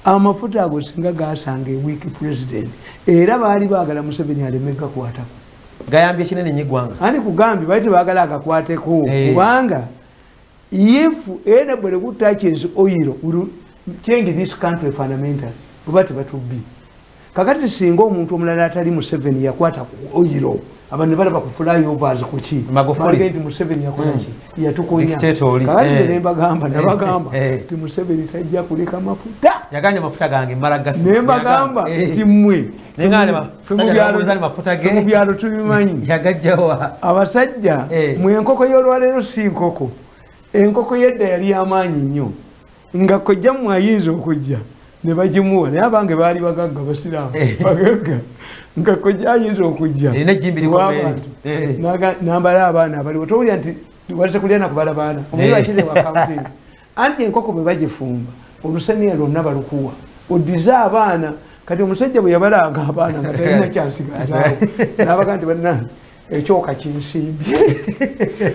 Amafuta ago singa gasanga weak president. Era baali baagala Museveni aleme gakwatako. Gayambye kinene nnyo eggwanga. Ani kugambye baali tebaagala agakwateko. Kubanga if anybody who touches oil will change this country fundamentally. Kuba tebatubbi. Kakati singa omuntu omulala atali Museveni yakwata ku oil, abantu balaba ku flyovers ku ki. Magufuli nti Museveni yakola ki? Yatukonya. Kakati ne mbagamba nabagamba nti Museveni tajja kuleka mafuta. Yaganye mafuta gange mara gasi. Ne mbagamba nti mmwe. Mu byalo tubimanyi. Yagajjawa. Abasajja mwe enkoko y'olwaleero si nkoko. Enkoko y'edda yali y'amaanyi nnyo. Nga kojja mmwe ayinza okujja. Ne bagimuwa naye abange baali bagagga basiraamu bagagga nga kojja ayinza okujja nambala abaana abaliwo towulira nti walize kulya nakubala baana omuyi bakize wakawuti anti enkoko bwe bagifumba olusaniya lwonna balukuwa oddize abaana. Kati omusajja bwe yabalanga abaana nga talina kyansigazaawo n'abaga nti bannange ekyoka kinsimbye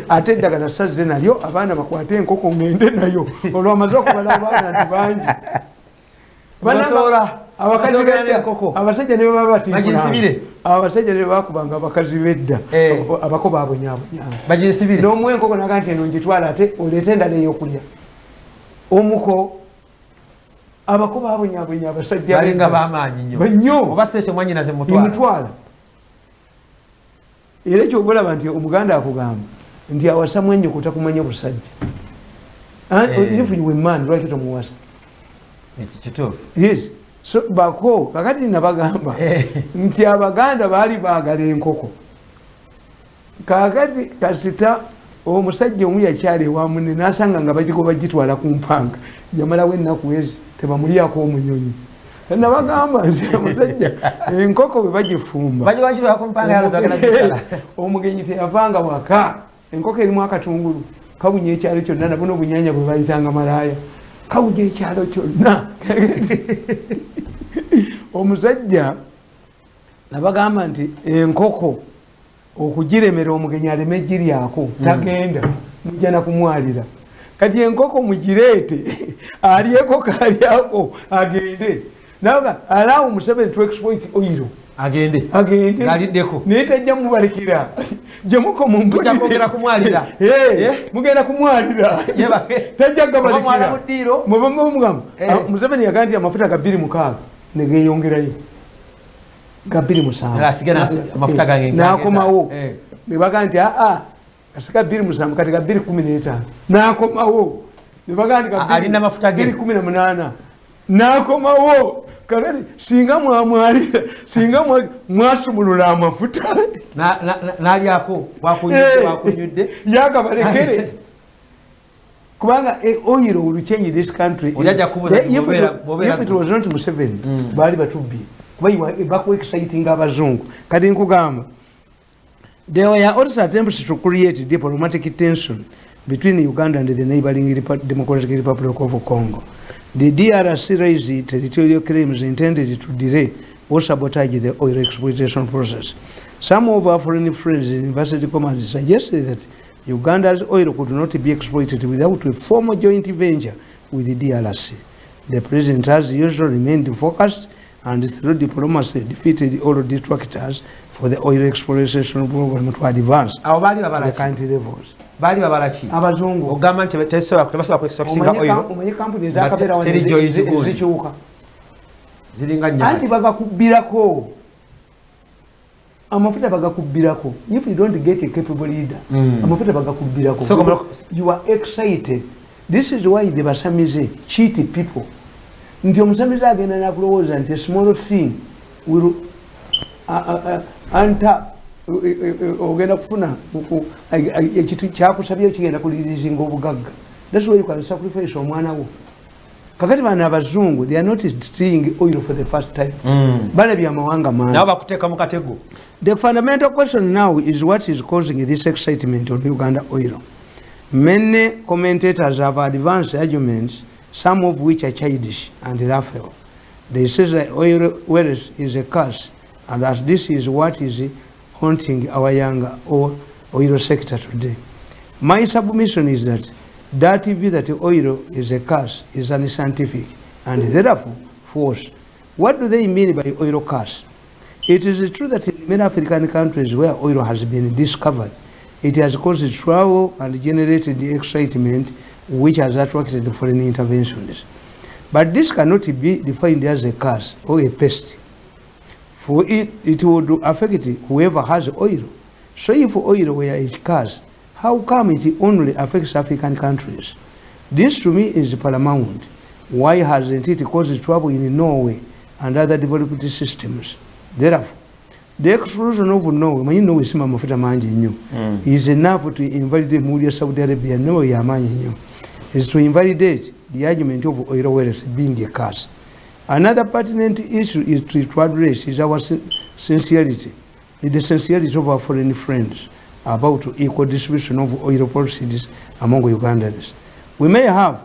ate eddagala sazze nalyo abaana bakwate enkoko ngende nayo olwamaze okubala abaana nti bangi. Abakazi bedda, abasajja ne baba batimpulanga. Abasajja ne bakubanga abakazi bedda, abako babonyaabonyanga. Baginsibire. N'omuwa enkoko naga nti eno ngitwala ate oleete endala ey'okulya. Omuko abako babonyabonya abasajja. Balinga b'amaanyi nnyo. Nnyo. Oba si ekyo mwannyinaze mutwala. Mutwala. Era ky'oba olaba nti Omuganda akugamba nti awasa mwannyoko takumanya busajja. If you were man, lwaki tomuwasa? Ekyo kituufu. Yes. So bako kakati nabagamba nti Abaganda baali baagala enkoko. Kakati kasita omusajja omu yakyala ewa munne n'asanga nga bagigoba gitwala ku mpanga. Yamalawo ennaku ezi tebamulyako omunyonyi. Nabagamba nti omusajja enkoko bwe bagifumba bagitwala ku mpanga yalozagala gisala. Omugenyi teyavanga waka. Enkoko erimu akatungulu kabunya ekyalo kyonna nabona obunyanya bwe bayitanga malaaya. Kabunya ekyalo kyonna. Omusajja nabagamba nti enkoko okugiremera omugenyi aleme giryako tagenda mujja na kumwalira. Kati enkoko mugireete alyeko kalyako agende. Naga allow Museveni to exploit oil. Agende. Agende. Ngaliddeko. Naye tajja mubalekera. Gye mukoma mugenda kumwalira. Mugenda kumwalira. Tajja gabalekera. Mu ddiiro. Mugamba. Museveni yagamba nti amafuta ga 26 ne geeyongerayo. Ga 27. Amafuta gange n'akomawo. Ne bagamba nti aa kasika 27 kati ga 215. N'akomawo. Ne bagamba nti ga alina amafuta ge 218. N'akomawo. Kakati singa mwamwalira, singa mwasumulula amafuta. N'alyako wakunyudde. Yagabalekere. Kubanga oil will change this country. If it was not Museveni, baali batubbi. Kuba baku exciting abazungu. Kati nkugamba, there were also attempts to create diplomatic tension between Uganda and the neighboring Democratic Republic of Congo. The DRC raised territorial claims intended to delay or sabotage the oil exploitation process. Some of our foreign friends in university commands suggested that Uganda's oil could not be exploited without a formal joint venture with the DRC. The president, as usual, remained focused and through diplomacy defeated all detractors for the oil exploitation program to advance the country levels. Baali babalaki? Abazungu. Ogamba nti tebasobola kuextractinga oil. Omanyi kampuni ezakabeerawo zikyuka. Ziringa nnya. Anti bagakubbirako. Amafuta bagakubbirako. If you don't get a capable leader, amafuta bagakubbirako. So, you are excited. This is why the Basamize cheat people. Nti omusamize agenda nakulowooza nti a small thing will enter ogenda kufuna ekintu kyakusabye kigenda kulirizinga obugagga. That's why you can sacrifice omwana wo. Kakati bano abazungu, they are not seeing oil for the first time. Balabye amawanga mangi. Nabo bakuteeka mu katego. The fundamental question now is what is causing this excitement on Uganda oil. Many commentators have advanced arguments, some of which are childish and laughable. They say that oil wealth is a curse, and as this is what is haunting our young oil sector today. My submission is that that view that oil is a curse is unscientific and therefore false. What do they mean by oil curse? It is true that in many African countries where oil has been discovered, it has caused trouble and generated the excitement which has attracted foreign interventions. But this cannot be defined as a curse or a pest. For it would affect whoever has oil. So if oil were a curse, how come it only affects African countries? This to me is paramount. Why hasn't it caused trouble in Norway and other developed systems? Therefore, the exclusion of Norway, is enough to invalidate Muria Saudi Arabia, Norway, is to invalidate the argument of oil wealth being a curse. Another pertinent issue is to address is our sincerity, the sincerity of our foreign friends about equal distribution of oil proceeds among Ugandans. We may have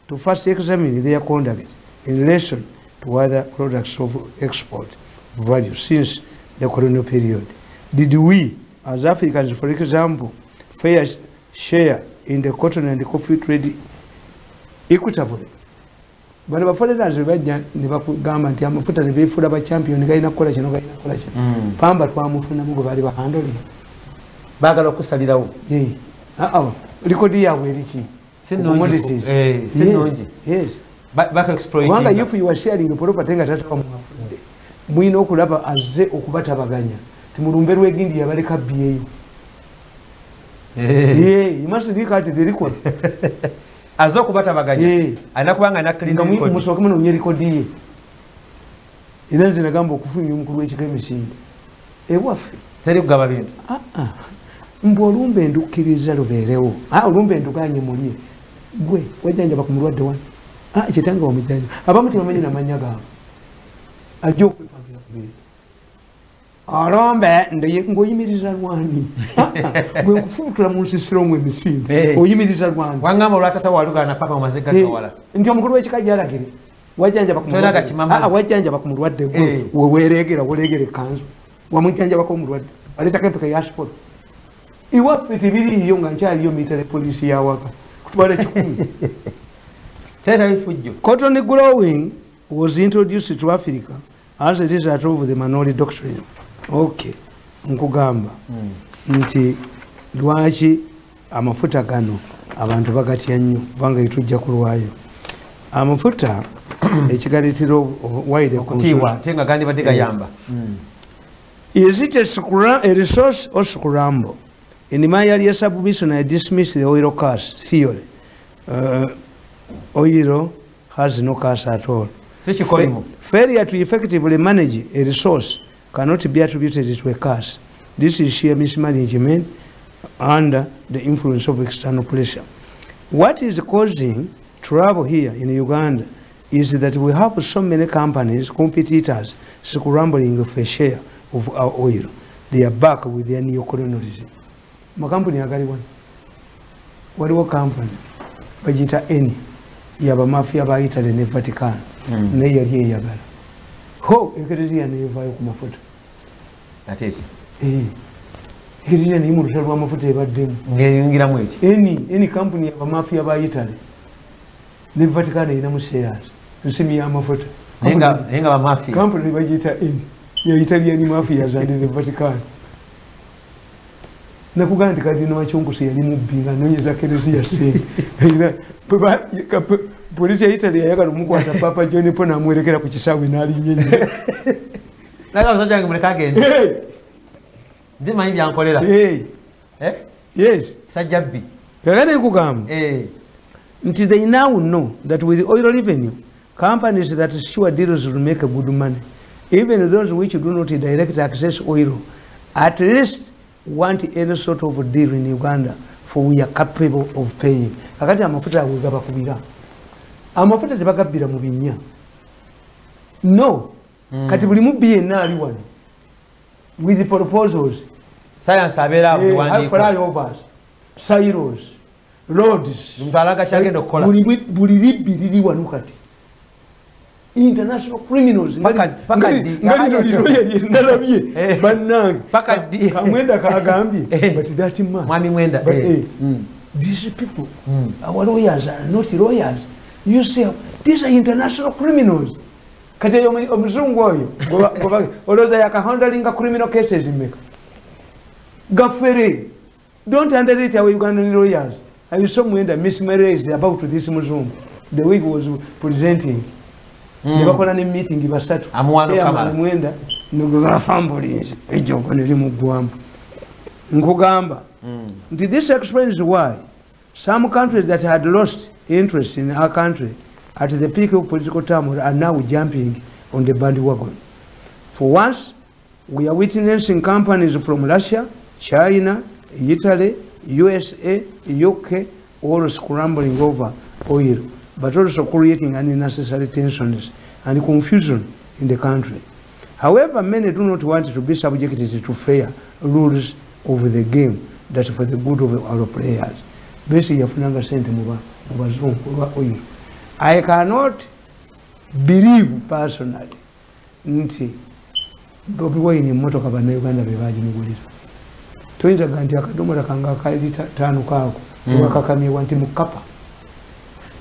to first examine their conduct in relation to other products of export value since the colonial period. Did we, as Africans, for example, fair share in the cotton and the coffee trade equitably? Bano ba foreigners bajja ne bakugamba nti amafuta ne beefuula ba champion galina kukola kino galina kukola kino. Pamba twamufunamu gwe baali bahandoli. Baagala okusalirawo. Likodi yaabwe eriki? Si nnungi. Si nnungi. Yes. Baka exploiting. Kubanga if you are sharing property nga tata wamwafudde, mulina okulaba azze okubatabaganya. Timulumbe lw'egindi yabaleka byeyo. You must look at the record. Azze okubatabaganya. Alina kubanga alina clean record. Musooke munoonye record ye. Era nze nagamba okufulumya omukulu w'ekika emisinde. Ewaffe. Teri kugaba bintu. Mbu olumbe ndukkiriza lubeerewo. Olumbe nduganye mulye. Gwe wajjanjaba ku mulwadde wano. Kitange wamujjanja. Abamu tebamanyi n'amannya gaabwe. Ajja okwepangira ku bintu. Olumbe ng'oyimiriza lwani. Gwe nkufubutula mu nsisiro ng'o emisinde. Oyimiriza lwani. Wangamba olwa tata walugana paka omaze gagawala. Nti omukulu w'ekika gy'alagire. Wajjanjaba ku mulwadde. Wajjanjaba ku mulwadde gwe. Weweeregera weeregera ekkanzu. Wamujjanjabako omulwadde. Aleetako empeka ya sipolo. Iwaffe tebiriiyo nga nkyaliyo military police y'awaka. Kutwala 1,000. Teta bifujjo. Cotton growing was introduced to Africa as a result of the Manoli doctrine. Okay, nkugamba nti lwaki amafuta gano abantu bagatya nnyo kubanga etujja kulwayo. Amafuta ekigaleetera wide okutiibwa ate nga gandibadde gayamba. Is it a resource or scramble? In my earlier submission, I dismissed the oil curse theory. Oil has no curse at all. Failure to effectively manage a resource cannot be attributed to a curse. This is sheer mismanagement under the influence of external pressure. What is causing trouble here in Uganda is that we have so many companies, competitors, scrambling for a share of our oil. They are back with their neocolonialism. Makampuni agali wano. Waliwo company bagiyita Eni yabamafia ba Italy ne Vatican. Naye yali eyagala. Ho ekereziya neevaayo ku mafuta. Ate eki? Ekereziya naye mu lutalo lw'amafuta ebaddemu. Ng'eyingiramu eki? Eni company yabamafia ba Italy ne Vatican erinamu shares. Nsimi y'amafuta. Naye nga bamafia. Company bagiyita Eni ya Italian mafias and the Vatican. Nakugamba nti Kadino Machungusi yali mubbi nga anoonyeza kereziya ssente. Polisi ya Italy yayagala omukwata Papa John Paul n'amwerekera ku kisaawe n'alinnya ennyo. Naye musajja wange muleke agende. Nze mmanyi byankolera. Yes. Sajja bbi. Kakati nkugamba nti they now know that with oil revenue, companies that secure deals will make good money. Even those which do not direct access oil, at least want any sort of deal in Uganda, for we are capable of paying. Kakati amafuta ago gabakubira. Amafuta tebagabbira mu binnya. No. Kati buli mubbi yenna ali wano with the proposals. Science abeera awo biwandiiko. Flyovers, silos, roads. Omuntu alaga ky'agenda okukola. Buli libbi liri wano kati. International criminals. Nga lino liroya lye nalabye bannange. Kamwenda kagambye. But that man. Mwami Mwenda. These people, our lawyers are not lawyers. You see, these are international criminals. Kati omuzungu oyo olowooza yakahandlinga criminal cases mmeka? Gafere. Don't underrate our Ugandan lawyers. I saw Mwenda mismarriage about this muzungu. The way he was presenting. Ne bakola ne meeting basatu. Amuwano Mwenda nogafambulinze ejjogo ne limuggwamu. Nkugamba nti this explains why some countries that had lost interest in our country at the peak of political turmoil are now jumping on the bandwagon. For once, we are witnessing companies from Russia, China, Italy, USA, UK, all scrambling over oil, but also creating unnecessary tensions and confusion in the country. However, many do not want to be subjected to fair rules of the game that for the good of our players. Basically, yafunanga sente mu bazungu olwa oil. I cannot believe personally nti Bobi Wine emmotoka bannayuganda be baagimugulira. Toyinza gamba nti akadomola kange aka lita 5 kaako tebakakamibwa nti mu kkapa.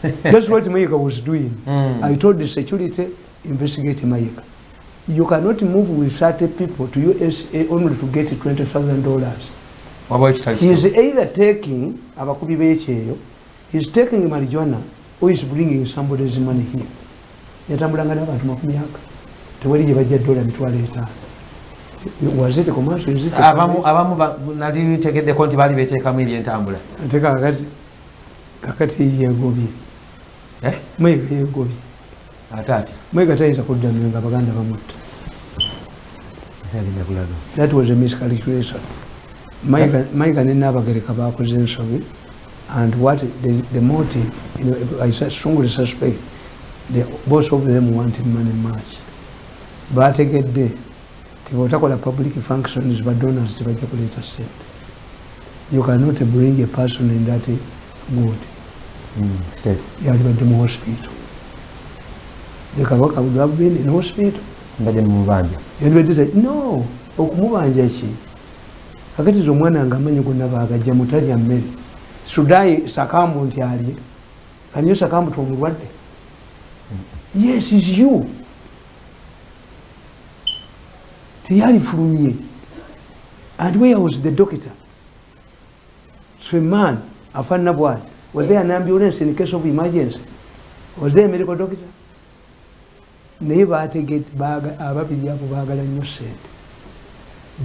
That's what Mayiga was doing. I told the security, investigate Mayiga. You cannot move with 30 people to USA only to get $20,000. He is either taking abakubi b'ekyeyo, he is taking marijuana, or he is bringing somebody's money here. Yatambulanga n'abantu 20 tewali gye bajja $50,000. Was it a commercial? Is it a abamu nali tegeddeko nti baali beteekamu ebyentambula. Ate kakati yegobye. Eh? Mayiga yegobye. Ate ati? Mayiga tayinza kudda Mmengo Abaganda bamutta. That was a miscalculation. Mayiga ne Nnaabagereka baakoze ensobi, and what the motive, you know, I strongly suspect both of them wanted money much. Baategedde tibw'otakola public functions ba donors tebajja kuleeta ssente. You cannot bring a person in that good state. Yalibadde mu hospital. The Kabaka would have been in hospital. Mbadde mumubanja. Yalibadde no, okumubanja ki? Kakati nze omwana nga amanyi gonna baagajja mutalya mmere. Sudai sakambu nti alye. Can you sakambu to omulwadde? Yes, it's you. Teyalifulumye. And where was the doctor? So a man, afaanana bw'ati. Was there an ambulance in case of emergency? Was there a medical doctor? Naye ababiri abo baagala nnyo ssente.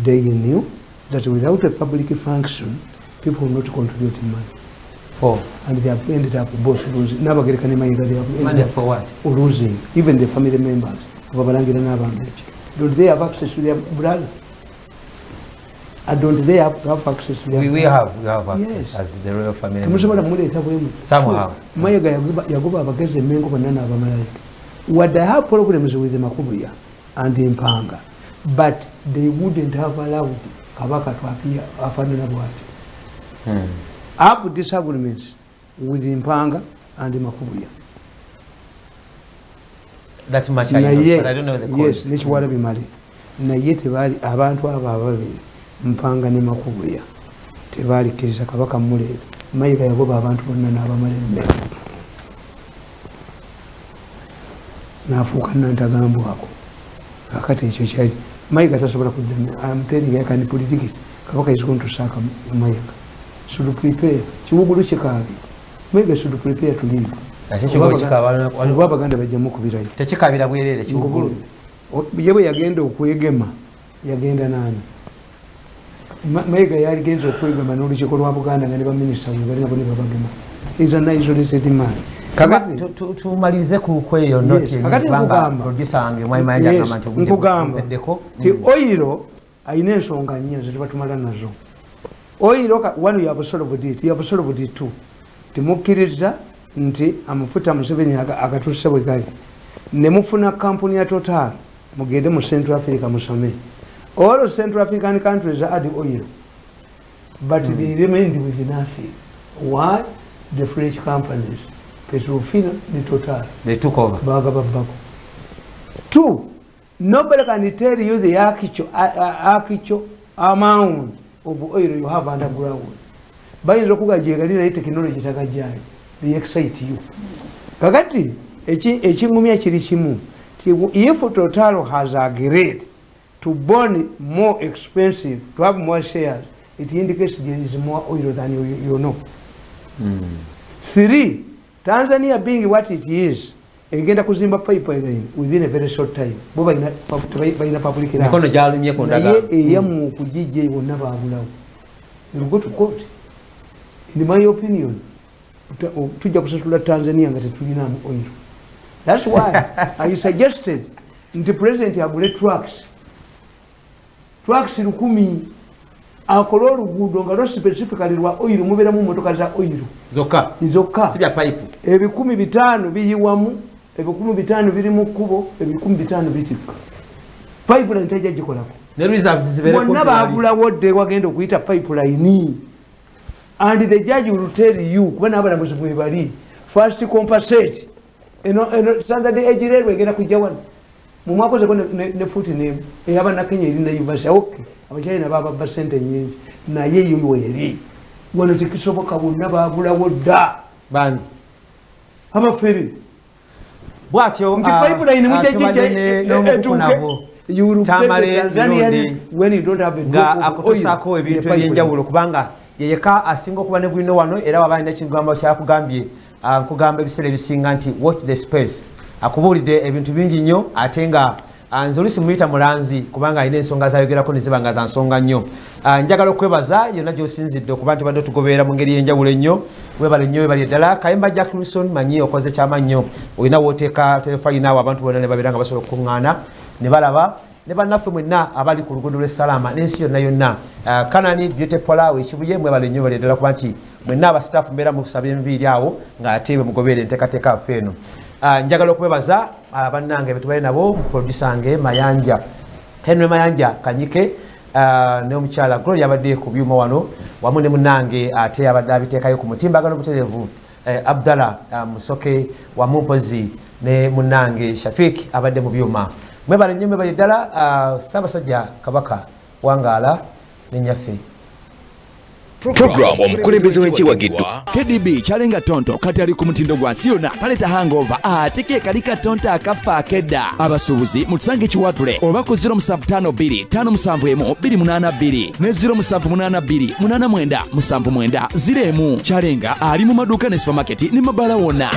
They knew that without a public function, people will not contribute money. For? And they have ended up both losing. Nnaabagereka ne Mayiga, they have ended money up for what? Losing. Even the family members. Ababalangira n'abantu. Don't they have access to their brother? And don't they have access to their We have access, yes, as the royal family. Temusobola muleeta bwemu. Somehow. Mayiga yagoba abagezi Emmengo bonna n'abamalayo. What they have problems with the Makubuya and the Mpanga, but they wouldn't have allowed Kabaka to appear afaanana bw'ati. I have disagreements with the Mpanga and the Makubuya. That much I know, but I don't know the cause. Yes, nekiwala bimale. Naye tebaali abantu abo ababiri Mpanga ne Makubuya tebaalikkiriza Kabaka muleeta. Mayiga yagoba abantu bonna n'abamala emmere. N'afuuka nnantagambwako. Kakati ekyo kyali Mayiga tasobola kudda. I'm telling you, I can predict it. Kabaka is going to sack Mayiga. Should prepare. Kiwugulu kikaabye. Mayiga should prepare to leave. Ate ekiwugulu kikaaba oba Abaganda bajja mukubirayo. Tekikaabira bwereere kiwugulu. Ye bwe yagenda okwegema yagenda naani? Mayiga yaligenza okwegema n'olukiiko lwa Buganda nga ne baminisita bwe bali nabo ne babagema. He's an isolated man. Kakati tumalirize ku kweyo note kubanga producer wange Mwami Mayanja agamba nti nkugamba ti oil ayina ensonga nnya ze tuba nazo. Oil one, you have solved it, you have solved it two. Timukkiriza nti amafuta Museveni agatuuse bwe gali. Ne mufuna kampuni ya Total mugende mu Central Africa musome. All Central African countries add oil, but they remained with nothing. Why? The French companies, Petrofina, the Total. They took over. Bagababako. Two, nobody can tell you the actual amount of oil you have underground. Bayinza okugajeegalira technology tagajjayo. They excite you. Kakati, ekingumya kiri kimu. If Total has agreed to burn more expensive, to have more shares, it indicates there is more oil than you know. Three, Tanzania being what it is, egenda kuzimba pipeline within a very short time. Bo balina public land. Mikono gyalumye ku ndagaano. Naye eyammwe okugijja bonna baabulawo. You go to court. In my opinion, tujja kusasula Tanzania nga tetulinamu oil. That's why I suggested nti president agule trucks. Trucks 1000 akole oluguudo nga lwo specifically lwa oil, mubeeramu mmotoka za oil. Zokka. Zokka. Si bya pipe. 5,000 biyiwamu, 5,000 biri mu kkubo, 5,000 bitikka. Pipeline tejja gikolako. Ne reserves zibeere Bonna baabulawo dde wagenda okuyita pipeline. And the judge will tell you, kuba n'abalamuzi mwe bali, first compensate. Eno standard age railway egenda kujja wano. Mumwakozeko ne futi name ey'abannakenya eri Naivasha. Okay, Abachina bababba ssente nnyingi, naye yo weeri. Wano tekisoboka, bonna baabulawo dda. Bani? Abafere bwatyo nti pipeline mujjajja you will pay Tanzanian when you don't have a nga akutusaako ebintu ebyenjawulo kubanga yeyeka asinga okuba ne bwino wano era waba alina ekigambo kyakugambye nkugamba ebiseera ebisinga nti watch the space akubuulidde ebintu bingi nnyo ate nga nze oluusi muyita mulanzi kubanga alina ensonga zayogerako ne ziba nga za nsonga nnyo. Njagala okwebaza yonna gy'osinzidde okuba nti badde tugoberera mu ngeri y'enjawulo ennyo. Webale nnyo, webale ddala. Kayemba Jack Wilson manyi okoze kyama nnyo, olina wooteeka terefayina awo abantu bonna ne babeera nga basobola okukuŋŋaana ne balaba ne bannaffe mwenna abali ku luguudo lw'e Salaama n'ensi yonna yonna. Kanani Beauty Pola w'Ekibuye mwebale nnyo, webale ddala kuba nti mwenna abasitaafu mbeera musaba enviiri awo ng'ate bwe mugoberera enteekateeka yaffe eno. Njagala okwebaza bannange be tubadde nabo, producer wange Mayanja Henry Mayanja Kanyike n'omukyala Gloria abadde ku byuma wano wamu ne munnange ate abadde abiteekayo ku mutimbagano obutereevu Abdallah Musoke wamu mpozi ne munnange Shafik abadde mu byuma. Mwebale nnyo, mwebale ddala. Ssaabasajja Kabaka wangaala ne nnyaffe. Program omukulembeze w'ekiwagiddwa KDB kyalenga tonto kati ali ku mutindo gwa nsi yonna taleeta hangover ate ke kali katonto akafa akedda. Abasuubuzi mutusange Kiwatule oba ku 0752 571 282 ne 0782 89 79 01. Kyalenga ali mu maduuka ne supermarket ne mabaala wonna.